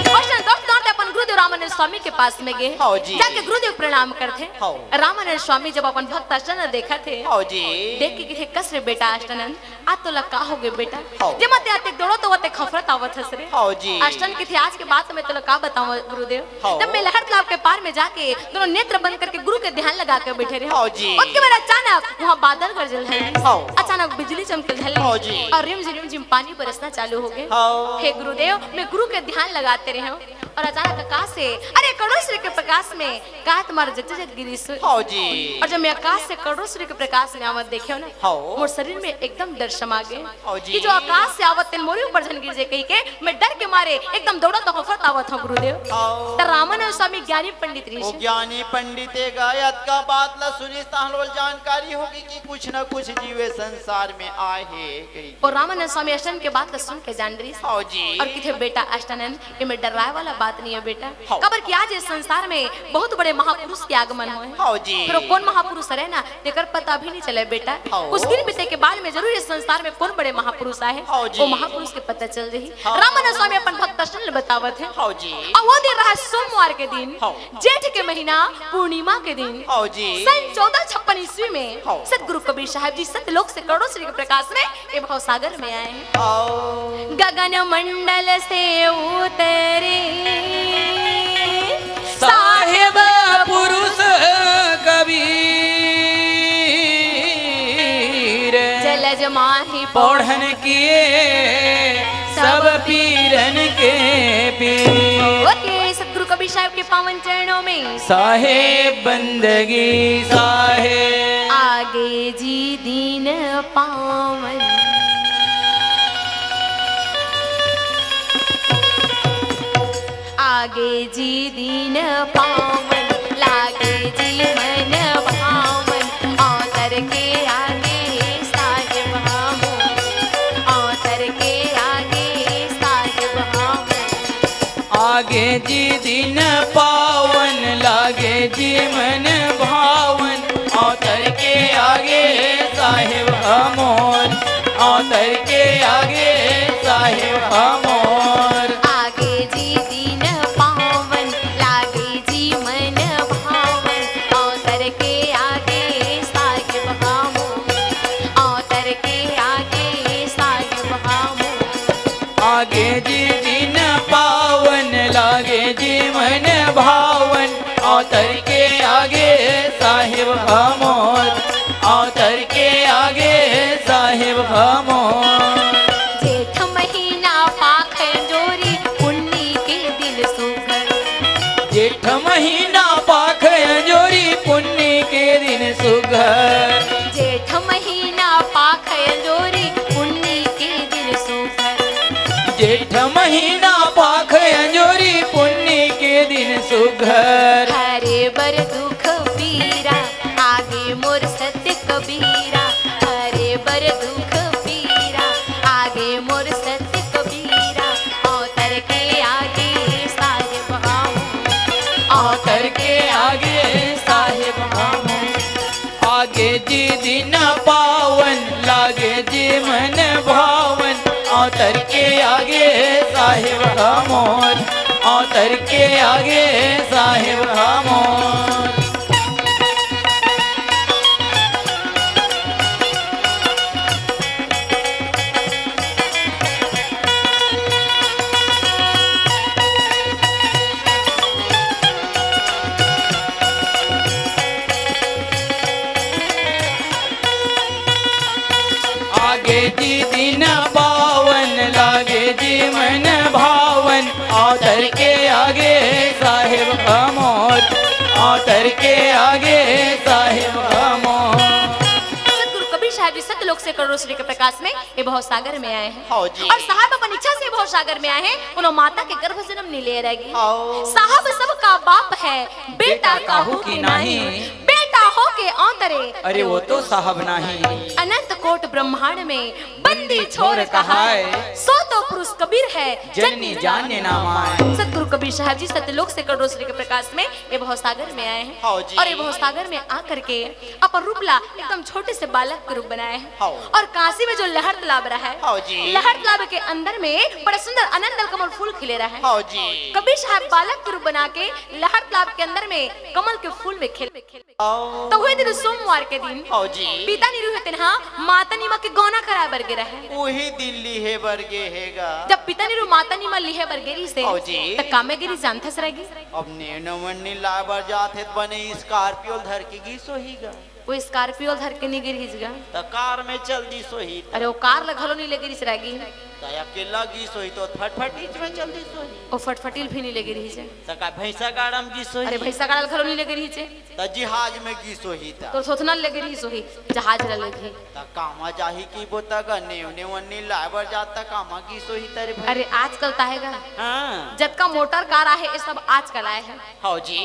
अष्टन दौड़त दौड़त अपन गुरुदेव रामानंद स्वामी के पास में गे। हव जी। जाके गुरुदेव प्रणाम करथे। हव। रामानंद स्वामी जब अपन भक्त अष्टन ला देखत हे, हव जी। देख के कथे, कस रे बेटा अष्टानंद, आज तोला का हो गे बेटा? हव। जेमा ते अतेक दौड़त होवत, अतेक हफरत आवत हस रे। हव जी। अष्टन कथे, आज के बात मैं तोला का बतावं गुरुदेव? हव। तब मैं लहर तालाब के पार में जाके दोनों नेत्र बंद करके गुरु के ध्यान लगा के बैठे रहेंव। हव जी। ओतके बेर अचानक वहाँ बादल गरजल धर लिस। हव। अचानक बिजली चमकल धर लिस। हव जी। और रिमझिम रिमझिम पानी बरसना चालू हो गे। हव। हे गुरुदेव, मैं गुरु के ध्यान लगाते रहेंव और अचानक आकाश से, अरे, करोड़ सूर्य के प्रकाश में का तुम्हार जगजग गिरिस। हव जी। और जब मैं आकाश से करोड़ सूर्य के प्रकाश में आवत देखेंव ना, हव। मोर शरीर में एकदम डर समा गे। हव जी। कि जो आकाश से आवत तेन मोरे ऊपर झन गिर जाय कहिके, मैं डर के मारे एकदम दौड़त हफरत आवत हंव गुरुदेव। हव। त रामानंद स्वामी ज्ञानी पंडित रिहिस। वो ज्ञानी पंडित हे गा, अतका बात ला सुनिस तहां ल जानकारी होगे कि कुछ न कुछ जीव ए संसार में आय हे कहिके। और रामानंद स्वामी अष्टन के बात ला सुन के जान रिहिस। हव जी। और कथे, बेटा अष्टानंद, एमे डर्राय वाला बात नइ हे बेटा। हव। काबर कि आज ए संसार में बहुत बड़े महापुरुष के आगमन होय हे। हव जी। फेर वो कोन महापुरुष हरे ना, तेकर पता अभी नइ चले बेटा। हव। कुछ दिन बीते के बाद में जरूर ए संसार में कोन बड़े महापुरुष आय हे, हव जी। वो महापुरुष के पता चल जाही। हव। रामानंद स्वामी अपन भक्त अष्टन ल बतावत हे। हव जी। अउ वो दिन रहा सोमवार के दिन, हव। जेठ के महीना, पूर्णिमा के दिन, हव जी। सन चौदह छप्पन ईस्वी में हव। सतगुरु कबीर साहब जी सत्यलोक से करोड़ों सूर्य के प्रकाश में ए भवसागर में आए हे। हव। गगन मंडल से उतरे साहेब पुरुष कबीर, जलज माहि पौढ़न किए सब पीरन के पीर। ओके, सतगुरु कबीर साहब के पावन चरणों में साहेब बंदगी साहेब। आगे जी दीन पावन। आगे जी दीन पावन, लागे जी मन भावन। औतर के आगे साहेब हामो, औतर के आगे साहेब हामो। आगे जी दीन पावन, लागे जी मन भावन। औतर के आगे साहेब हमोर, औतर के आगे साहेब हमोर। आगे जी दीन पावन, लागे जी मन भावन। औतर के आगे साहेब हमोर, औतर के आगे साहेब हमोर। आगे जी दीन पावन, लागे जी मन भावन। अवतार के आगे साहेब हमोर, अवतार के आगे साहेब हमोर। जेठ महीना पाख अंजोरी पुन्नी के दिन सुघर। जेठ महीना पाख अंजोरी पुन्नी के दिन सुघर। जेठ महीना पाख अंजोरी पुन्नी के दिन सुघर। जेठ महीना पाख अंजोरी पुन्नी के दिन सुघर। हरे बर दुख पीरा आगे मोर सत्य कबीरा। हरे बर दुख पीरा आगे मोर सत्य कबीरा। अवतार के आगे साहेब हमोर। अवतार के आगे साहेब हमोर। आगे जी दिन पावन, लागे जी मन भावन। अवतार के आगे साहेब हमोर, अवतार के आगे साहेब हमोर। आगे जी दिन पावन, लागे जी मन भावन। अवतार के आगे साहेब हमोर, अवतार के आगे साहेब हमोर। सतगुरु कबीर साहब जी सत्यलोक से करोड़ों सूर्य के प्रकाश में ये भवसागर में आए हैं। हाँ जी। और साहब अपन इच्छा से भव सागर में आए हैं, उन्हों माता के गर्भ जन्म नहीं ले रहेगी। हाँ। साहब सबका बाप है, बेटा बेटा काहू काहू की की नाही। नाही। बेटा हो के अवतरे। अरे वो तो साहब नाही। अनंत कोट ब्रह्मांड में बंदी बंदी छोर छोर कहाय। कहाय। सो तो पुरुष कबीर है, जननी जननी जाने जाने ना माय। सतगुरु कबीर साहब जी सत्यलोक से करोड़ों सूर्य के प्रकाश में ये भवसागर में आए हैं। हाँ जी। और ये भवसागर में आकर के अपन रूप ला एकदम छोटे से बालक के रूप बनाए हैं। हाँ। और काशी में जो लहर तालाब रहा है, हाँ जी। लहर तालाब के अंदर में बड़ा सुंदर अनंत कमल फूल खिले रहा है। हाँ जी। कबीर साहब बालक के रूप बना के लहर तालाब के अंदर में कमल के फूल में खेल, खेल। हाँ। तो हुए दिन सोमवार के दिन हाँ जी। पिता निरु हे तेनहा माता नीमा के गौना कराए बर गे रहे। वही दिन लिहे बर गे हेगा। जब पिता निरु माता नीमा लिहे बर गे रहिस हे, हाँ जी। त कामे गे रहिस जानथस रहेगी? अब नेवनवन्नी लाए बर जात हे त बने स्कॉर्पियो धर के गिस होही गा। वो स्कॉर्पियो धर के नहीं गिरिस गा। त कार में चल दिस होही त। अरे वो कार ल घलो नहीं ले गिरिस रागी। त अकेला गिस होही तो फटफटीच में चल दिस होही। वो फटफटील भी नहीं ले गिरिस। त का भैंसा गाड़ा में गिस होही। अरे भैंसा गाड़ा ल घलो नहीं ले गिरिस। त जहाज में गिस होही त। तो थोथना ले गिरिस होही, जहाज ल ले गिरिस। त कामा जाही कि बोता गा नेवनवन्नी लाए बर जात त कामा गिस होही त रे भाई। अरे आजकल त आए गा। हाँ। जतका मोटर कार आहे, ये सब आजकल आए हैं। हाँ जी।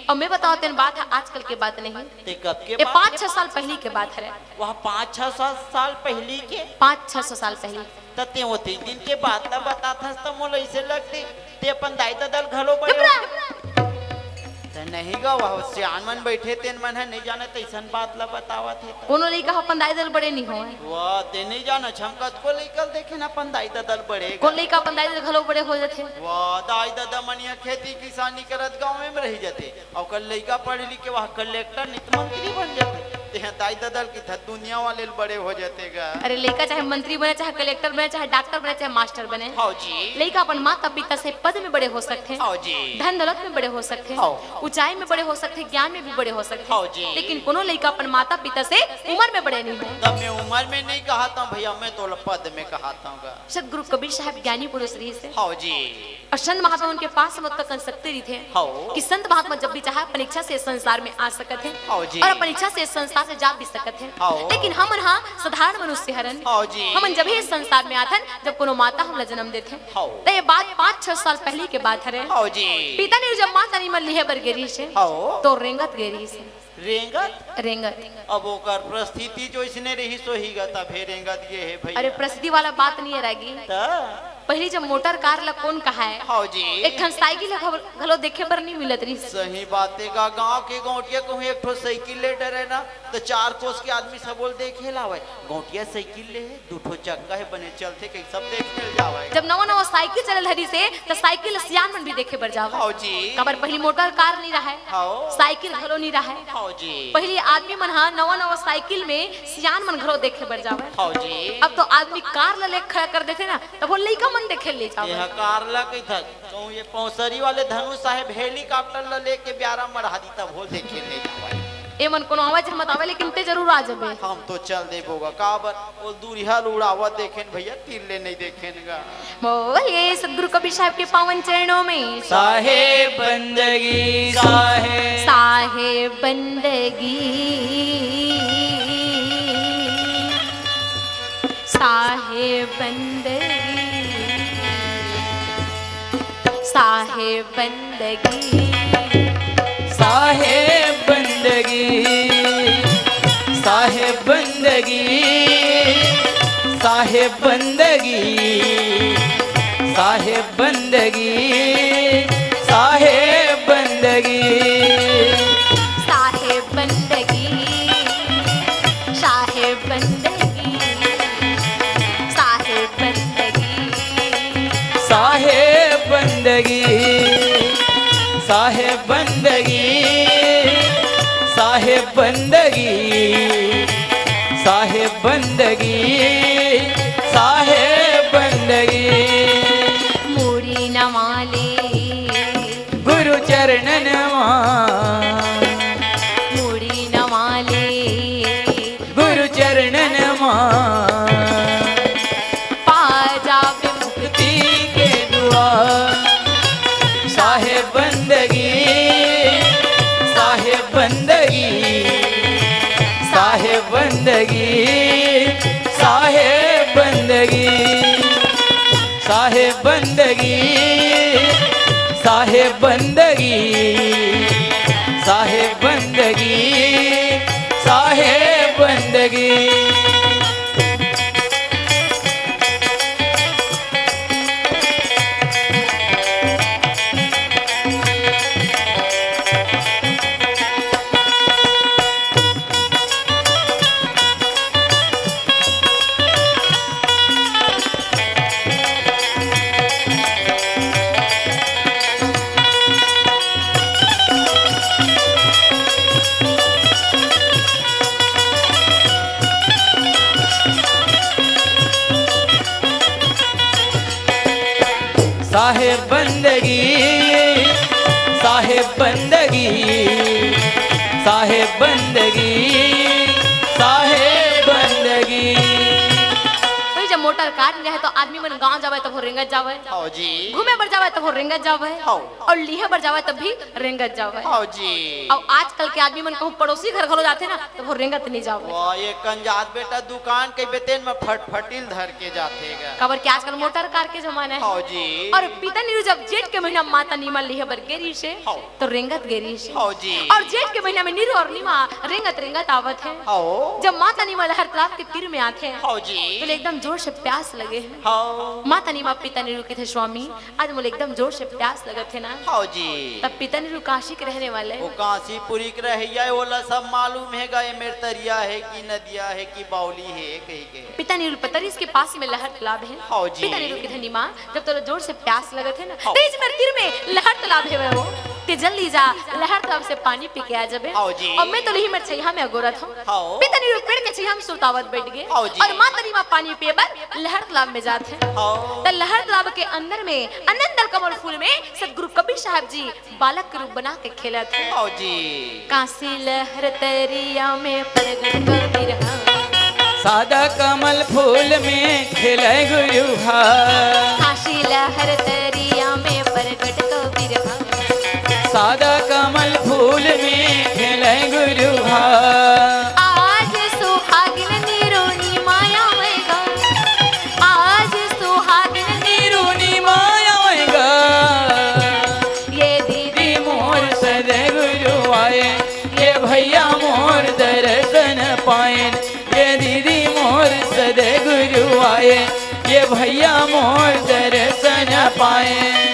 और मैं बताओ तेन बात है, आजकल के बात नहीं। ते कब के ये बात पाँच है? छह साल पहली के बात है। वह पाँच छह साल, साल पहली के? पाँच छह सौ साल पहली। त ते ओती दिन के बात ला बताथस त मोला ऐसे लगते ते अपन दाई ददा ल घलो बड़े चुप रह। हो। त नहीं गा, वह सियान मन बैठे तेन मन है नहीं जाने तैसन बात ला बतावत हे त। कोनो लइका अपन दाई ददा ल बड़े नहीं होय। वाह, ते नहीं जाना, हम कतको लइका ल देखे न अपन दाई ददा ल बड़े गा। कोन लइका अपन दाई ददा ल घलो बड़े हो जाथे? वाह, दाई ददा मन यहाँ खेती किसानी करत गाँव में रह जाथे। ओकर लइका पढ़ लिख के वह कलेक्टर नित मंत्री बन जाथे। तेहा दाई ददा ल किथा दुनिया वाले ल बड़े हो जाथे गा। अरे लइका चाहे मंत्री बने, चाहे कलेक्टर बने, चाहे डॉक्टर बने, चाहे मास्टर बने। हाँ जी। लइका अपन माता पिता से पद में बड़े हो सकथे। हाँ जी। धन दौलत में बड़े हो सकथे। हाँ। ऊंचाई में बड़े हो सकथे, ज्ञान में भी बड़े हो सकथे। हाँ जी। लेकिन कोनो लइका अपन माता पिता से उम्र में बड़े नहीं हो। तब मैं उम्र में नहीं कहा था भैया, मैं तो पद में कहा था गा। सतगुरु कबीर साहब ज्ञानी पुरुष रहिस हे। हाँ जी। और संत महात्मा उनके पास मत का शक्ति रहिथे हाँ। कि संत महात्मा जब भी चाहे अपन इच्छा से संसार में आ सकत हे हाँ जी। और अपन इच्छा से संसार से जा भी सकत हे। हाँ। लेकिन हमन हा साधारण मनुष्य हरन। हाँ जी। हमन जब ही इस संसार में आथन जब कोनो माता हमला जन्म देथे। हाँ। तो ये बात पाँच छह साल पहली के बात हरे। हाँ जी। पिता ने जब माता नीमा लिहे बर गे रहिस हे हाँ। तो रेंगत गे रहिस हे। रेंगत? रेंगत। अब ओकर परिस्थिति जो इसने रहिस होही गा, तभे रेंगत गे हे भैया। अरे, परिस्थिति वाला बात नहीं हे रागी। त? पहली जब मोटर कार ला कोन कहाय? हाँ जी। एक ठन साइकिल ह घलो देखे बर नहीं मिलत रहिस। सही बात हे गा, गाँव के गौंटिया कहूँ एक ठो साइकिल ले डरे ना, त चार कोस के आदमी सबो ल देखे लावय। गौंटिया साइकिल ले हे, दू ठो चक्का हे, बने चलथे, कहीं सब देख मिल जावय। जब नवा नवा साइकिल चले धरिस हे, त साइकिल ल सियान मन भी देखे बर जावय। हाँ जी। काबर पहली मोटर कार नहीं रहय, हाँ। साइकिल घलो नहीं रहय। हाँ जी। पहली आदमी मन ह नवा नवा साइकिल में सियान मन घलो देखे बर जावय। हाँ जी। अब तो आदमी कार ल लेके खड़ा कर देथे ना, तब वो लइका कौन देखे ले जावे? ये कार ला कही था, कहूँ ये पौसरी वाले धनु साहेब हेलीकॉप्टर ला लेके ब्यारा मढ़ा दी, तब हो देखे ले जावे। ए मन कोनो आवाज हम बतावे, लेकिन ते जरूर आ जाबे। हम तो चल देबो गा, काबर? वो दूरिहा ल उड़ावत देखेन भैया, तीर ले नहीं देखेन गा। बोलिए सतगुरु कबीर साहब के पावन चरणों में। साहेब बंदगी, साहेब। साहेब बंदगी, साहेब बंदगी, साहेब बंदगी, साहेब बंदगी, साहेब बंदगी, साहेब बंदगी, साहेब बंदगी, साहेब बंदगी। साहेब बंदगी, साहेब बंदगी, साहेब बंदगी, साहेब बंदगी, साहेब बंदगी, साहेब बंदगी, साहेब बंदगी, साहेब बंदगी। मुड़ी नवा ले गुरु चरणन मा, मुड़ी नवा ले गुरु चरणन मा, पा जाबे मुक्ति के दुआ। साहेब बंदगी, साहेब बंदगी, साहेब बंदगी, साहेब बंदगी। साहेब बंदगी, साहेब बंदगी, साहेब बंदगी, साहेब बंदगी। साहेब बंदगी, साहेब बंदगी, साहेब बंदगी, साहेब बंदगी। वही जब मोटर कार रहे तो आदमी मन गांव जावे तब हो रेंगत जावे, हाँ जी। घूमे बर जावे तब हो रेंगत जावे, हाँ। और लिहे बर जावे तब भी रेंगत जावे। हाँ जी। और आजकल के आदमी मन कहूँ पड़ोसी घर घलो जाथे ना, तब हो रेंगत नहीं जावे। वाह, ये कंजात बेटा दुकान के बेतेन में फटफटिल धर के जाथे गा। काबर के आजकल मोटर कार के जमाना है। हाँ जी। और पिता नीरू जब जेठ के महीना माता नीमा लिहे बर गे रहिसे, हाँ। तो रेंगत गे रहिसे। हाँ जी। और जेठ के महीना में नीरू और नीमा रेंगत रेंगत आवत हे। हाँ। जब माता नीमा लहर तालाब के तीर में आथे, हाँ जी। तो एकदम जोर से प्यास लगे हे। हाँ। माता नीमा पिता नीरू कथे, स्वामी, आज मोला एकदम जोर से प्यास लगत हे ना। हाँ जी। तब पिता नीरू काशी के रहने वाले। वो काशीपुरी के रहइया हे, ओला सब मालूम हे गा, ये मेर तरिया हे कि नदिया हे कि बावली हे, कही के। पिता नीरू पतरिस के पास में लहर तालाब हे। हाँ जी। पिता नीरू कथे, नीमा, जब तोला जोर से प्यास लगत हे ना, हाँ। तेज मेर तीर में लहर तालाब हे वो, ते जल्दी जा, लहर तालाब से पानी पी के आ जाबे। हाँ जी। और मैं तो लिही मेर छइहा में अगोरत हूँ। हाँ। पिता नीरू पेड़ के छइहा में सुरतावत बैठ गे। हाँ जी। और माता नीमा पानी पिए बर लहर तालाब में जात हे। हाँ। त लहर तालाब के अंदर में अनंत कमल फूल में सतगुरु कबीर साहब जी बालक के रूप बना के खेलत हे। हाँ जी। काशी लहर तरिया में प्रगट कबीर हा। सादा कमल फूल में खेले गुरु हा। काशी लहर तरिया में प्रगट कबीर हा। सादा कमल फूल में खेले गुरु हा। आज सुहागिन नीरू नीमा आवेगा। आज सुहागिन नीरू नीमा आवेगा। ये दीदी मोर सदगुरु आए, ये भैया मोर दर्शन पाएन। ये दीदी मोर सदगुरु आए, ये भैया मोर दर्शन पाएन।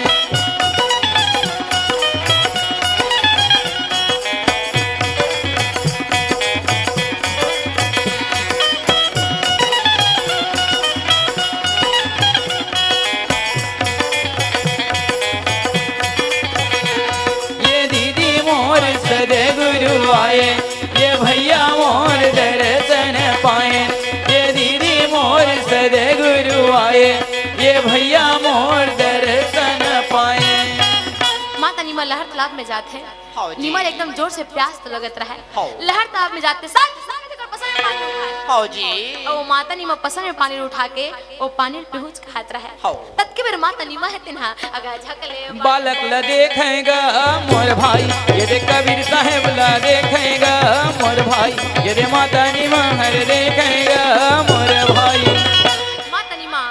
ये दीदी मोर सदगुरु आए, ये भैया मोर दर्शन पाएन। ये दीदी मोर सदगुरु आए, ये भैया तालाब में जात हे। हाँ जी। नीमा एकदम जोर से प्यास तो लगत रहे। हाँ। लहर तालाब में जाते साथ, साथ ही पसर में पानी उठाए। हाँ जी। अउ माता नीमा पसर में पानी उठा के ओ पानी ल पिहुच खात रहे। हाँ। ततके बेर माता नीमा हे तेन हा अगा झकले बालक ला देखेगा मोर भाई, ये दे कबीर साहेब ला देखेगा मोर भाई, ये दे माता नीमा हर देखेगा मोर भाई। माता नीमा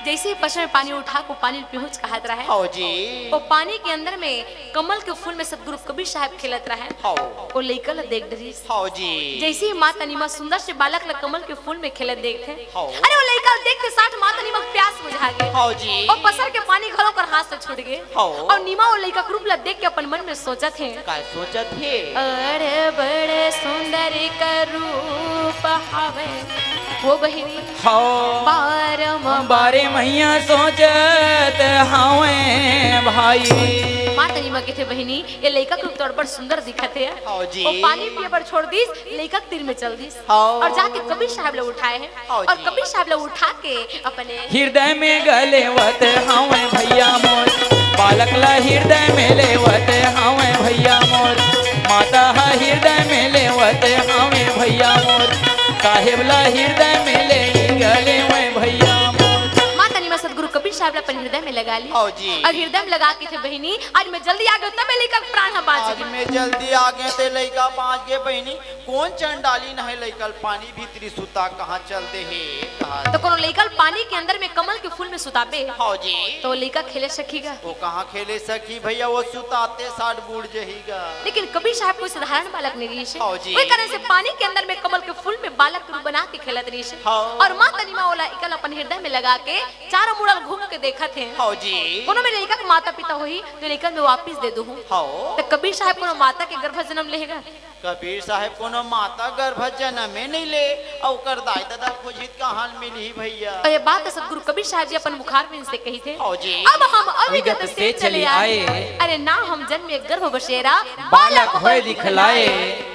जैसे ही पसर में पानी उठा के ओ पानी ल पिहुच खात रहे। हाँ जी। ओ पानी के अंदर में कमल के फूल में सतगुरु कबीर साहेब खेलत रहे। हाँ। ओ लइका ला देख डरिस। हाँ जी। जैसे ही माता नीमा सुंदर से बालक ला कमल के फूल में खेलत देखथे, हाँ। अरे ओ लइका ला देखते साथ माता नीमा के प्यास बुझा गे। हाँ जी। ओ पसर के पानी घलो ओकर हाथ से छूट गे। हाँ। अउ नीमा ओ लइका के रूप ला देख के अपन मन में सोचत हे। का सोचत हे? अरे बड़े सुंदर का रूप हवे। वो बहिनी हाँ। बारम बारे मैया सोचत हावय भाई। माता नीमा कथे बहिनी, ये लइका के रूप तो बड़ सुंदर दिखत हे। हाँ जी। ओ पानी पिए बर छोड़ दिस, लइका के तीर में चल दिस। हाँ। अउ जाके कबीर साहब ला उठाए हे। हाँ अउ जी। कबीर साहब ला उठा के अपने हृदय में गलेवत हावय भैया मोर, बालक ला हृदय में लेवत हावय भैया मोर, माता हा हृदय में लेवत हावय भैया मोर, साहेब ला हृदय में ले गलेवय भैया मोर। माता नीमा सतगुरु कबीर साहब ला अपन हृदय में लगा ली। हाँ जी। अउ हृदय में लगा के कथे बहिनी, आज मैं जल्दी आ गे तब ए लइका के प्राण ह बाँच आज गे। मैं जल्दी आ गे ते लइका बाँच गे बहिनी। कोन चंडालिन हे लइका ल पानी भीतरी सुता कहाँ चल दे हे, कहाँ त कोनो लइका ल पानी के अंदर में कमल के फूल में सुताबे, हाँ जी। त ओ लइका खेले सकही गा? ओ कहाँ खेले सकही भैया, ओ सुताते साठ बूड़ जही गा। लेकिन कबीर साहब कोई साधारण बालक नहीं रहिस हे। हाँ जी। ओही कारण से पानी के अंदर में कमल के फूल में बालक के रूप बना के खेलत रहिस हे। हाँ। अउ माता नीमा ओ लइका ल अपन हृदय में लगा के चारों मुड़ा ल घूम के देखत हे। हाँ जी। कोनो मेर लइका के माता पिता होही त लइका ल मैं वापिस दे दूहूँ। हाँ। त कबीर साहब कोनो माता के गर्भ जनम लेहे गा? कबीर साहेब कोनो माता गर्भ जनमे नइ ले, अउ ओकर दाई ददा खोजही त कहाँ ले मिलही भैया? अउ ये बात सतगुरु कबीर साहब जी अपन मुखारबिंद से कहिथे। हाँ जी। अब हम अविगत से चले आए। अरे ना हम जनमे गर्भ बसेरा, बालक होय दिखलाए।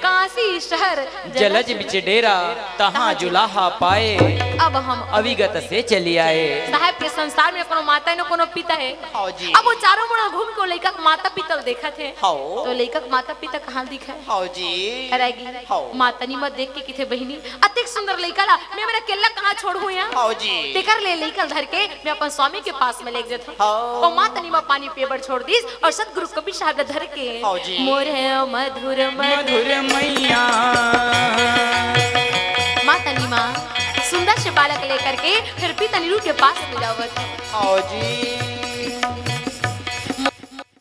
काशी शहर जलज बिच डेरा, तहाँ जुलाहा पाए। अब हम अविगत से चले आए। साहेब के संसार में कोनो माता हे न कोनो पिता हे। हाँ जी। अब ओ चारों मुड़ा घूम के ओ लइका के माता पिता ल देखत हे। हाँ। त ओ लइका के माता पिता कहाँ दिखे? हाँ जी। अरे गी, हाँ। माता नीमा देख के कथे बहिनी, अतेक सुंदर लइका ला मैं मेर अकेल्ला कहाँ छोड़हूँ या? हाँ जी। तेकर ले लइका ल धर के मैं अपन स्वामी के पास में लेग जथँव। हाँ। ओ माता नीमा पानी पिए बर छोड़ दिस अउ सतगुरु कबीर साहब ला धर के हाँ जी। मोर हे मधुर मधुर मधुर मैया। माता नीमा सुंदर से बालक लेकर के फेर पिता नीरू के पास में जावत हे। हाँ जी।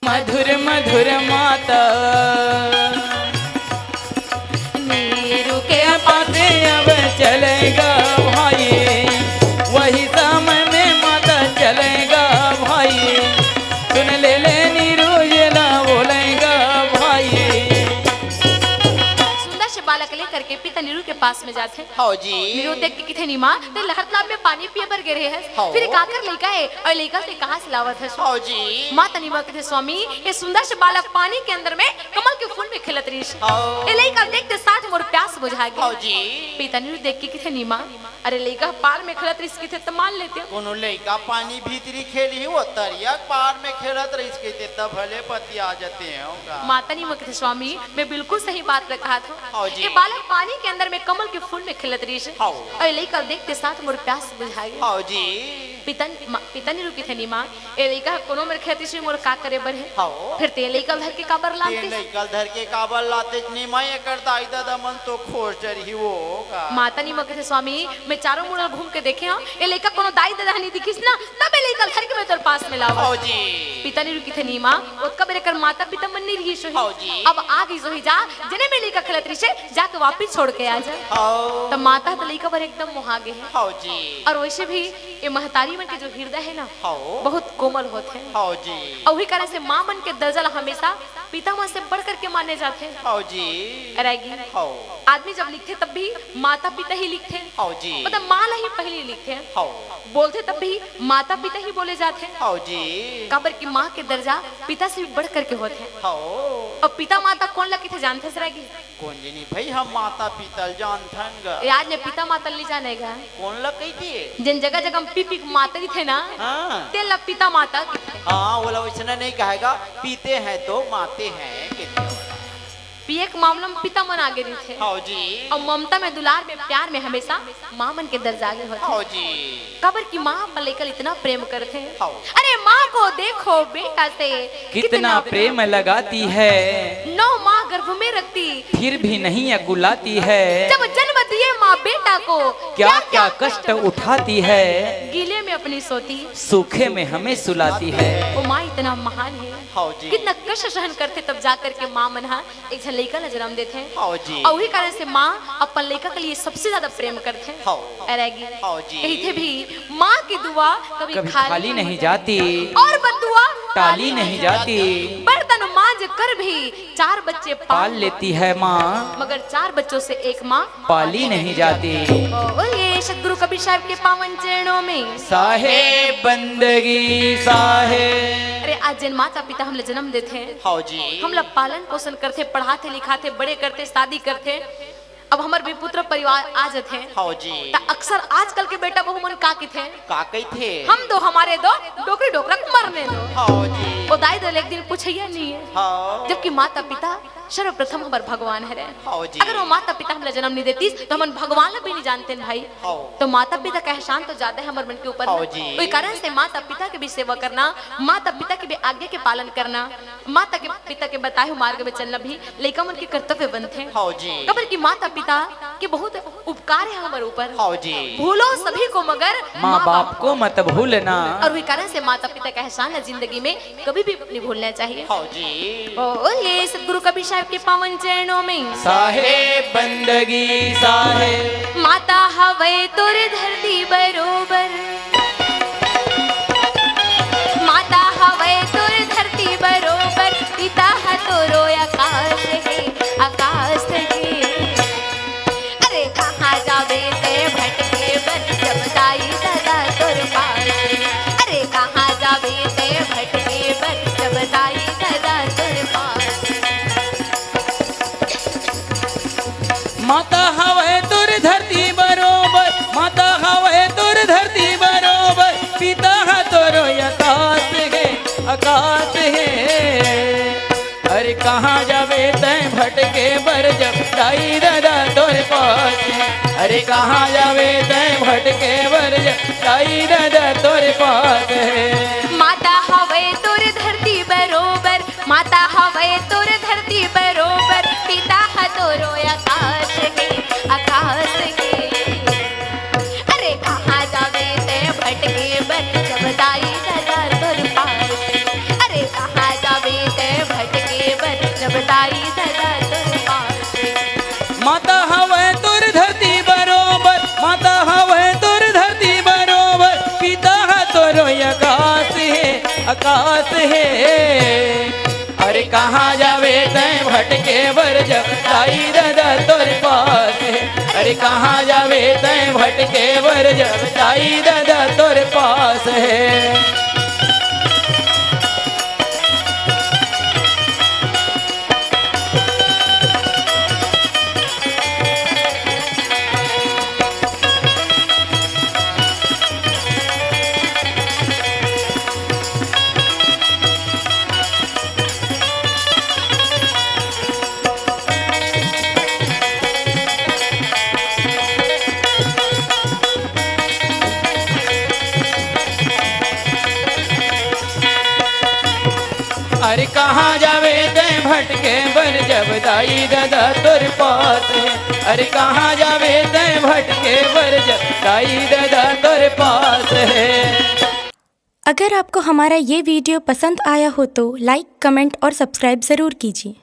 मधुर मधुर माता नीरू के पासे अब चलेगा भाई, वही समय में माता चलेगा भाई, सुन ले ले नीरू ये ना बोलेगा भाई। सुंदर से बालक लेकर के पिता नीरू के पास में जाथे। हाँ जी। नीरू देख के कथे, "नीमा, ते लहर तालाब में पानी पिए बर गे रहे हस, हाँ। फिर काकर लइका हे अउ लइका ल कहाँ से लावत हस?" हाँ जी। माता नीमा कथे, "स्वामी, ये सुंदर से बालक पानी के अंदर में कमल के फूल में खेलत रहिस। हाँ। ये लइका ल देखते साथ मोर प्यास बुझा गे।" हाँ जी। पिता नीरू देख के कथे, "नीमा, अरे लइका पार में खेलत रहिस कथे त मान लेते।" कोनो लइका पानी भीतरी खेलही, ओ तरिया के पार में खेलत रहिस कथे त भले पतिया जतेंव गा। माता नीमा कथे, "स्वामी, मैं बिल्कुल सही बात ल कहत हँव।" हाँ जी। ये बालक पानी के अंदर में कमल के फूल में खेलत रहिस। हाँ। अउ ये लइका ल देखते साथ मोर प्यास बुझा गे। हाँ जी। पिता न-, मा-, पिता नीरू कथे, "नीमा, ये लइका कोनो मेर खेलत रहिस, मोर का करे बर हे? हाँ। फिर ते लइका ल धर के काबर लानते?" लइका ल धर के काबर लाते? नीमा, एकर दाई ददा मन तो खोज डरही ओ गा। माता नीमा कथे, "स्वामी, मैं चारों मुड़ा घूम के देखे हँव, ये लइका कोनो दाई ददा नइ दिखिस ना, तब ये लइका ल धर के मैं तोर पास में लावँव।" हाँ जी। पिता नीरू कथे, "नीमा, ओतका बेर एकर माता पिता मन नइ रहिस होही। हाँ जी। अब आ गिस होही, जा, जेने मेर लइका खेलत रहिस हे, जाके वापिस छोड़ के आ जा।" हाँ। त माता ह त लइका बर एकदम मोहा गे हे। हाँ जी। अउ वइसे भी ये महतारी मन के जो हृदय हे ना, हाँ। बहुत कोमल होथे। हाँ जी। अउ उही कारण से माँ मन के दरजा ल हमेशा पिता मन से बढ़ कर के माने जाथे। हाँ जी। अरे गी। हाँ। आदमी जब लिखथे तब भी माता पिता ही लिखथे। हव जी। मतलब माँ ला ही पहिली लिखथे। हव। बोलथे तब भी माता पिता ही बोले जाथे। हव जी। काबर कि माँ के दर्जा पिता से भी बढ़ करके होथे। हव। अउ पिता माता कोन ला कहिथे जानथस रागी? कोन जनी भई, हम माता पिता ल जानथन गा। ए, आज ले पिता माता ल नइ जाने गा। कोन ला कहिथे? जेन जगह जगह म पी पी के मातथे ना, हाँ। तेन ला पिता माता कहिथे। हाँ, ओला वइसना नइ कहे गा, पीते हैं तो माते हैं कहिथे। पिए के मामला म पिता मन आगे रहिथे। हव जी। अउ ममता में, दुलार में, प्यार में हमेशा माँ मन के दर्जा आगे होथे। हव जी। काबर कि माँ अपन लइका ल इतना प्रेम करथे। हव। अरे माँ को देखो बेटा से कितना प्रेम लगाती है। नौ माह गर्भ में रखती। फिर भी नहीं अकुलाती है। जब जन्म दिए माँ बेटा को, क्या क्या कष्ट उठाती है। गीले में अपनी सोती। सूखे में हमें सुलाती है। वो माँ इतना महान है। हव जी। कितना कष्ट सहन करथे तब जा करके माँ मन हा एक झन लइका ला जन्म देथे। हव जी। अउ उही कारण से माँ अपन लइका के लिए सबसे ज्यादा प्रेम करथे। हव। अरे गी। हव जी। कहिथे भी, माँ की दुआ कभी कभी खाली खाली नहीं नहीं जाती। और बददुआ टाली नहीं जाती। बर्तन मांज कर भी चार बच्चे पाल पाल लेती है माँ। मगर चार बच्चों से एक माँ पाली नहीं जाती। बोलिए सतगुरु कबीर साहब के पावन चरणों में। साहेब बंदगी साहेब। अरे आज जेन माता पिता हमला जन्म देथे, हव जी। हमला पालन पोषण करथे, पढ़ाथे लिखाथे, बड़े करथे, शादी करथे, अब हमर भी पुत्र परिवार आ जथे। हव जी। त अक्सर आजकल के बेटा बहू मन का कहिथे? का कहिथे? हम दो हमारे दो, डोकरी डोकरा के मरने दो। हव जी। ओ दाई दो एक दिन पूछइया नहीं है। हव। जबकि माता पिता सर्वप्रथम हमर भगवान हरे। हव जी। अगर वो माता पिता हमला जन्म नहीं देतिस, तो हमन भगवान ला भी नहीं जानते न भाई। हव। तो माता पिता का एहसान तो ज्यादा है हमर मन के ऊपर हव ना। जी। ओई कारण से माता पिता के भी सेवा करना, माता पिता के भी आज्ञा के पालन करना, माता के पिता के बताए हुए मार्ग में चलना भी लइका मन के कर्तव्य बनथे। हव जी। काबर कि माता पिता के बहुत उपकार है हमर ऊपर। हव जी। भूलो सभी को मगर माँ बाप को मत भूलना। और वही कारण से माता पिता का एहसान है जिंदगी में कभी भी नहीं भूलना चाहिए। हव जी। बोलिए सतगुरु कबीर साहब के पावन चरणों में। साहेब बंदगी साहेब। माता हवय तोर धरती बरोबर। माता हवय तोर धरती बरोबर, पिता ह तोरो आकाश हे, आकाश हे। अरे कहाँ जाबे तैं भटके बर, जब दाई ददा तोर पास हे। अरे कहाँ जाबे तैं भटके बर, जब दाई ददा तोर पास हे। माता हवय तोर धरती बरोबर, माता हवय तोर धरती बरोबर, पिता ह तोरो आकाश हे, आकाश हे। अरे कहाँ जाबे तैं भटके बर, जब दाई ददा तोर पास हे। अरे कहाँ जाबे तैं भटके बर, जब दाई ददा तोर पास हे। माता हवय तोर धरती बरोबर, माता हवय तोर धरती बरोबर, पिता ह तोरो आकाश हे, आकाश हे। अरे कहाँ जाबे तैं भटके बर, जब दाई ददा तोर पास। अरे कहाँ जाबे तैं भटके बर, जब दाई ददा तोर पास। माता हवय तोर धरती बरोबर, माता हवय तोर धरती बरोबर, पिता ह तोरो आकाश हे, आकाश हे। अरे कहाँ जाबे तैं भटके बर, जब दाई ददा तोर पास हे। अरे कहाँ जाबे तैं भटके बर, जब दाई ददा तोर पास हे। अरे कहाँ जाबे तैं भटके बर, जब दाई ददा तोर पास हे। अरे कहाँ जाबे तैं भटके बर, जब दाई ददा तोर पास हे। अगर आपको हमारा ये वीडियो पसंद आया हो तो लाइक, कमेंट और सब्सक्राइब ज़रूर कीजिए।